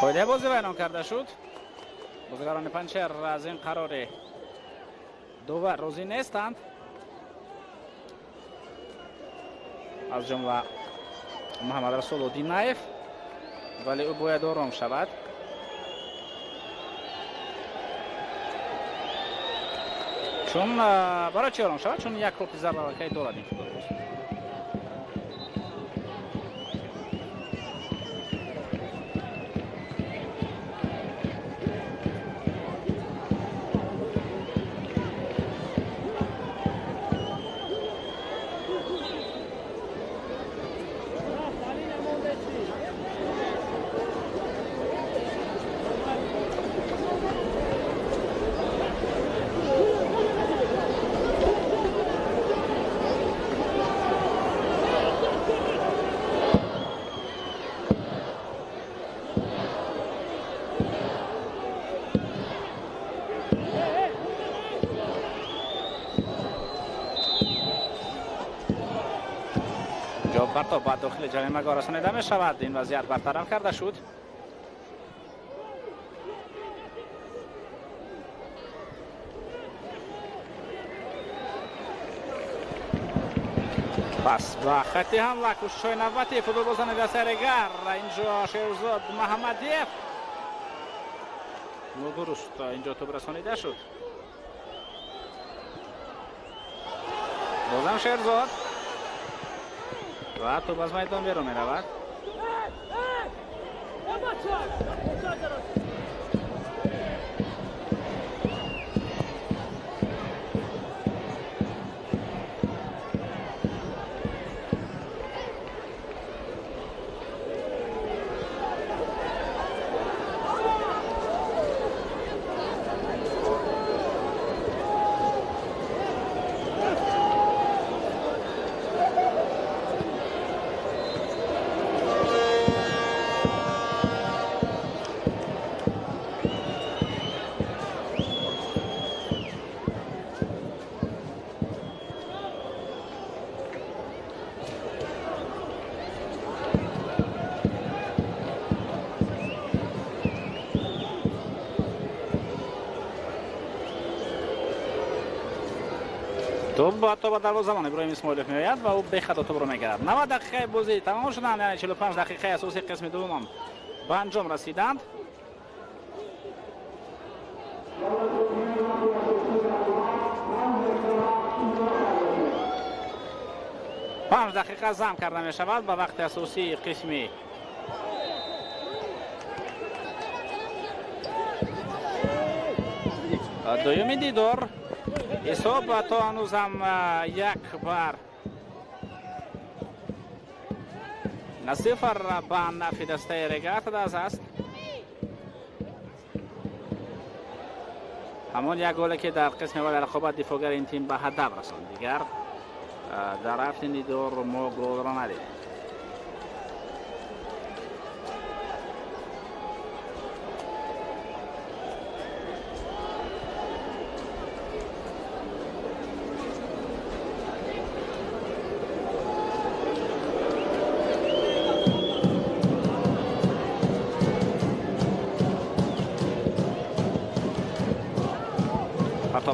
Қоидаи бозӣ вайрон карда шуд. Бозигарони Панҷшер аз ин қарори довар розӣ нестанд. Аз ҷумла Муҳаммад Расул Одинаев, вале ӯ бояд ором шавад. Чун барои чӣ ором шавад? Чун як корти зард аллакай дорад ин футболбоз. Партоб ба дохили ҷаримагоҳ расонида мешавад. Ин вазъият бартараф карда шуд. Пас ба хатти ҳамла кӯшишҳои навбатии футболбозони дастаи Регар. Инҷо Шерзод Маҳаммадиев нодуруст инҷо тӯб расонида шуд. Бозам Шерзод ва тӯб аз майдон берун меравад. Тӯб то ба дарвозабон Иброҳим Исмоилов меояд ва ӯ бехато тӯбро мегирад. 90 дақиқаи бозӣ тамом шуданд, яъне 45 дақиқаи асосии қисми дуввум ба анҷом расиданд. Панҷ дақиқа зам карда мешавад ба вақти асосии қисми дуюми дидор. Ҳисоб то ҳанӯзам 1-0 ба нафи дастаи Регар ТадАЗ аст. Ҳамон як голе ки дар қисми аввали рақобат дифоъгари ин тим ба ҳадаф расонд. Дигар дар рафти дидор мо голро надидем.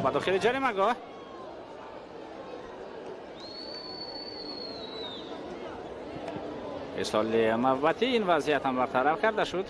Ба дохили ҷаримагоҳ исоли навбатӣ ин вазъият ҳам бартараф карда шуд.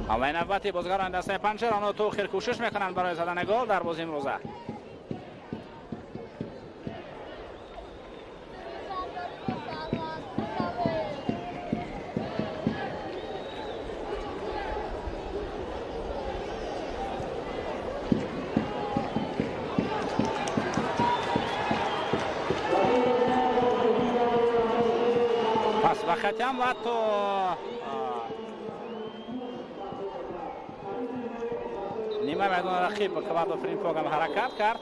ҳамлаи навбати бозигарони дастаи Панҷшер, онҳо то охир кӯшиш мекунанд барои задани гол дар бозии имрӯза. Пас ба хати ҳамла то нима майдони рақиб Квадо Фримпонг ҳам ҳаракат кард.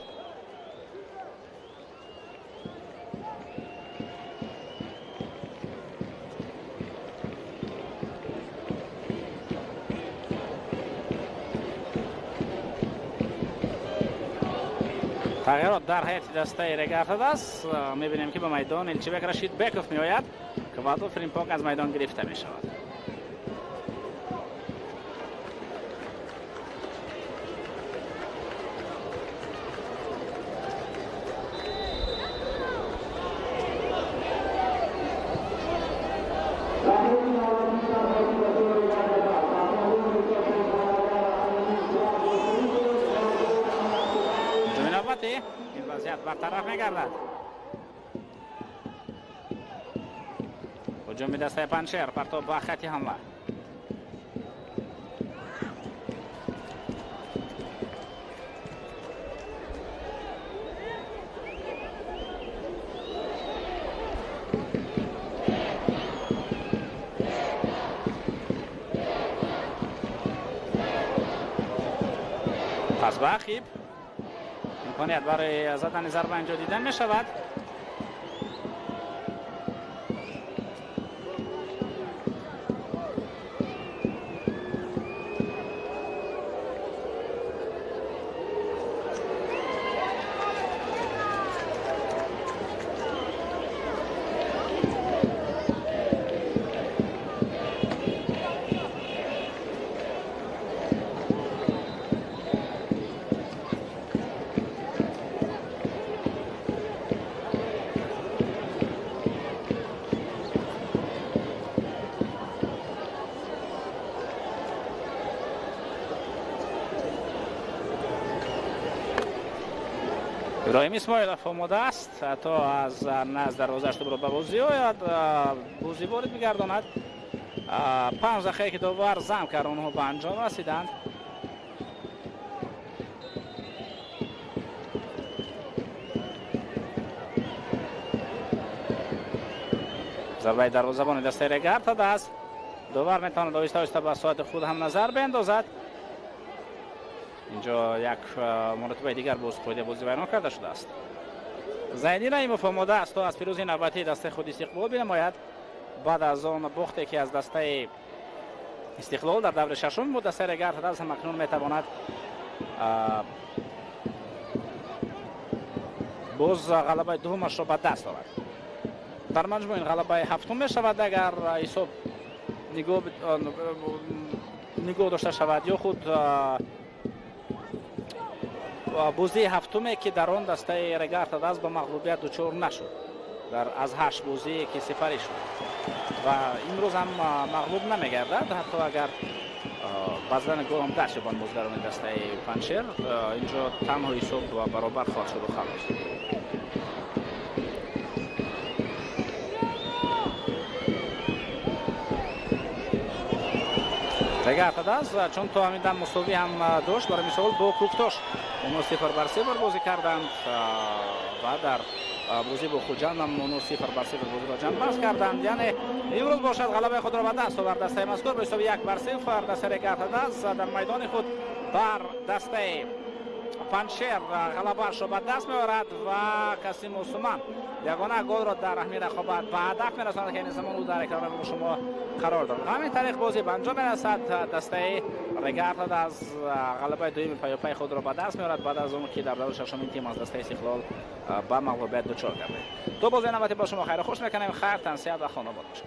Тағйирот дар ҳайати дастаи Регар-ТадАЗ мебинем, ки ба майдон Элчибек Рашидбеков меояд. Квадо Фримпонг аз майдон гирифта мешавад. Ин вазъият бартараф мегардад. Ҳуҷуми дастаи Панҷшер, партоб ба хати ҳамла. Пас ба ақиб имконият барои задани зарба инҷо дида мешавад. Иброҳим Исмоилов омода аст то аз назд дарвозааш тӯбро ба бозӣ ояд, бозӣ ворид бигардонад. 5 дақиқае ки довар зам кард, онҳо ба анҷом расиданд. Зарбаи дарвозабони дастаи Регар-ТадАЗ. Довар метавонад оҳиста оҳиста ба соати худ ҳам назар биандозад. Инҷо як маротибаи дигар боз қоидаи бозӣ вайрон карда шудааст. Зайни Раимов омода аст то аз пирӯзии навбатии дастаи худ истиқбол бинамояд. Баъд аз он бохте ки аз дастаи Истиқлол дар даври шашум буд, дастаи Регар-ТадАЗ ҳам акнун метавонад боз ғалабаи дуввумашро ба даст орад. Дар маҷмӯъ ин ғалабаи ҳафтум мешавад, агар ҳисоб нигоҳ дошта шавад, ё худ бозии ҳафтуме ки дар он дастаи Регар-ТадАЗ ба мағлубият дучор нашуд дар аз 8 бозие ки сипарӣ шуд ва имрӯз ҳам мағлуб намегардад, ҳатто агар ба задани гол ҳам даст ёбанд бозигарони дастаи Панҷшер, инҷо танҳо ҳисоб баробар хоҳад шуд ва халос. Регар-ТадАЗ чун то ҳамин дам мусовӣ ҳам дошт, барои мисол бо Кӯктош онҳо 0-0 бозӣ карданд ва дар бозӣ бо Хуҷанд ҳам онҳо 0-0 бозиро ҷамъбаст карданд. Яъне имрӯз бошад ғалабаи худро ба даст овард дастаи мазкур ба ҳисоби 1-0. Дастаи Регар-ТадАЗ дар майдони худ бар дастаи Панҷшер ғалабаашро ба даст меорад ва Касим Усман ягона голро дар ҳамин рақобат ба ҳадаф мерасонад, ки ин замон ӯ дар экран бо шумо қарор дорад. Ҳамин тариқ бозӣ ба анҷом мерасад. Дастаи Регар-ТадАЗ ғалабаи дуюми пайопайи худро ба даст меорад баъд аз он ки дар даври шашуми тим аз дастаи Истиқлол ба мағлубият дучор гардид. То бозии навбатӣ бо шумо хайру хуш мекунем. Хайр, тансиҳат ва хонобод бошед.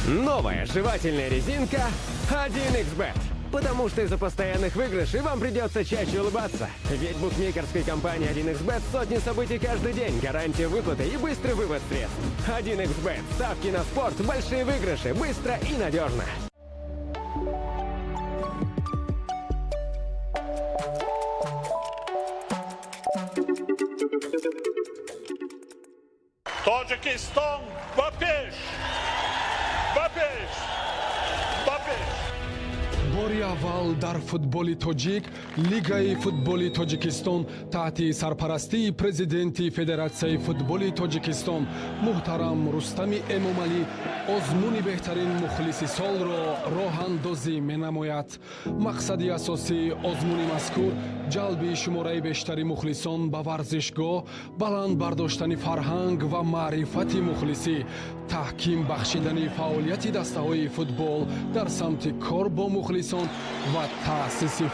Новая жевательная резинка 1xBet. Потому что из-за постоянных выигрышей вам придется чаще улыбаться. Ведь букмекерской компании 1xBet сотни событий каждый день, гарантия выплаты и быстрый вывод средств. 1xBet. Ставки на спорт, большие выигрыши, быстро и надежно. Тоҷикистон ба пеш! Ба пеш! Ба пеш! Бори аввал дар футболи тоҷик Лигаи футболи Тоҷикистон таҳти сарпарастии президенти Федератсияи футболи Тоҷикистон муҳтарам Рустами Эмомалӣ озмуни беҳтарин мухлиси солро роҳандозӣ менамояд. Мақсади асосии озмуни мазкур ҷалби шумораи бештари мухлисон ба варзишгоҳ, баланд бардоштани фарҳанг ва маърифати мухлисӣ, таҳким бахшидани фаъолияти дастаҳои футбол дар самти кор бо мухлисон ва таъсиси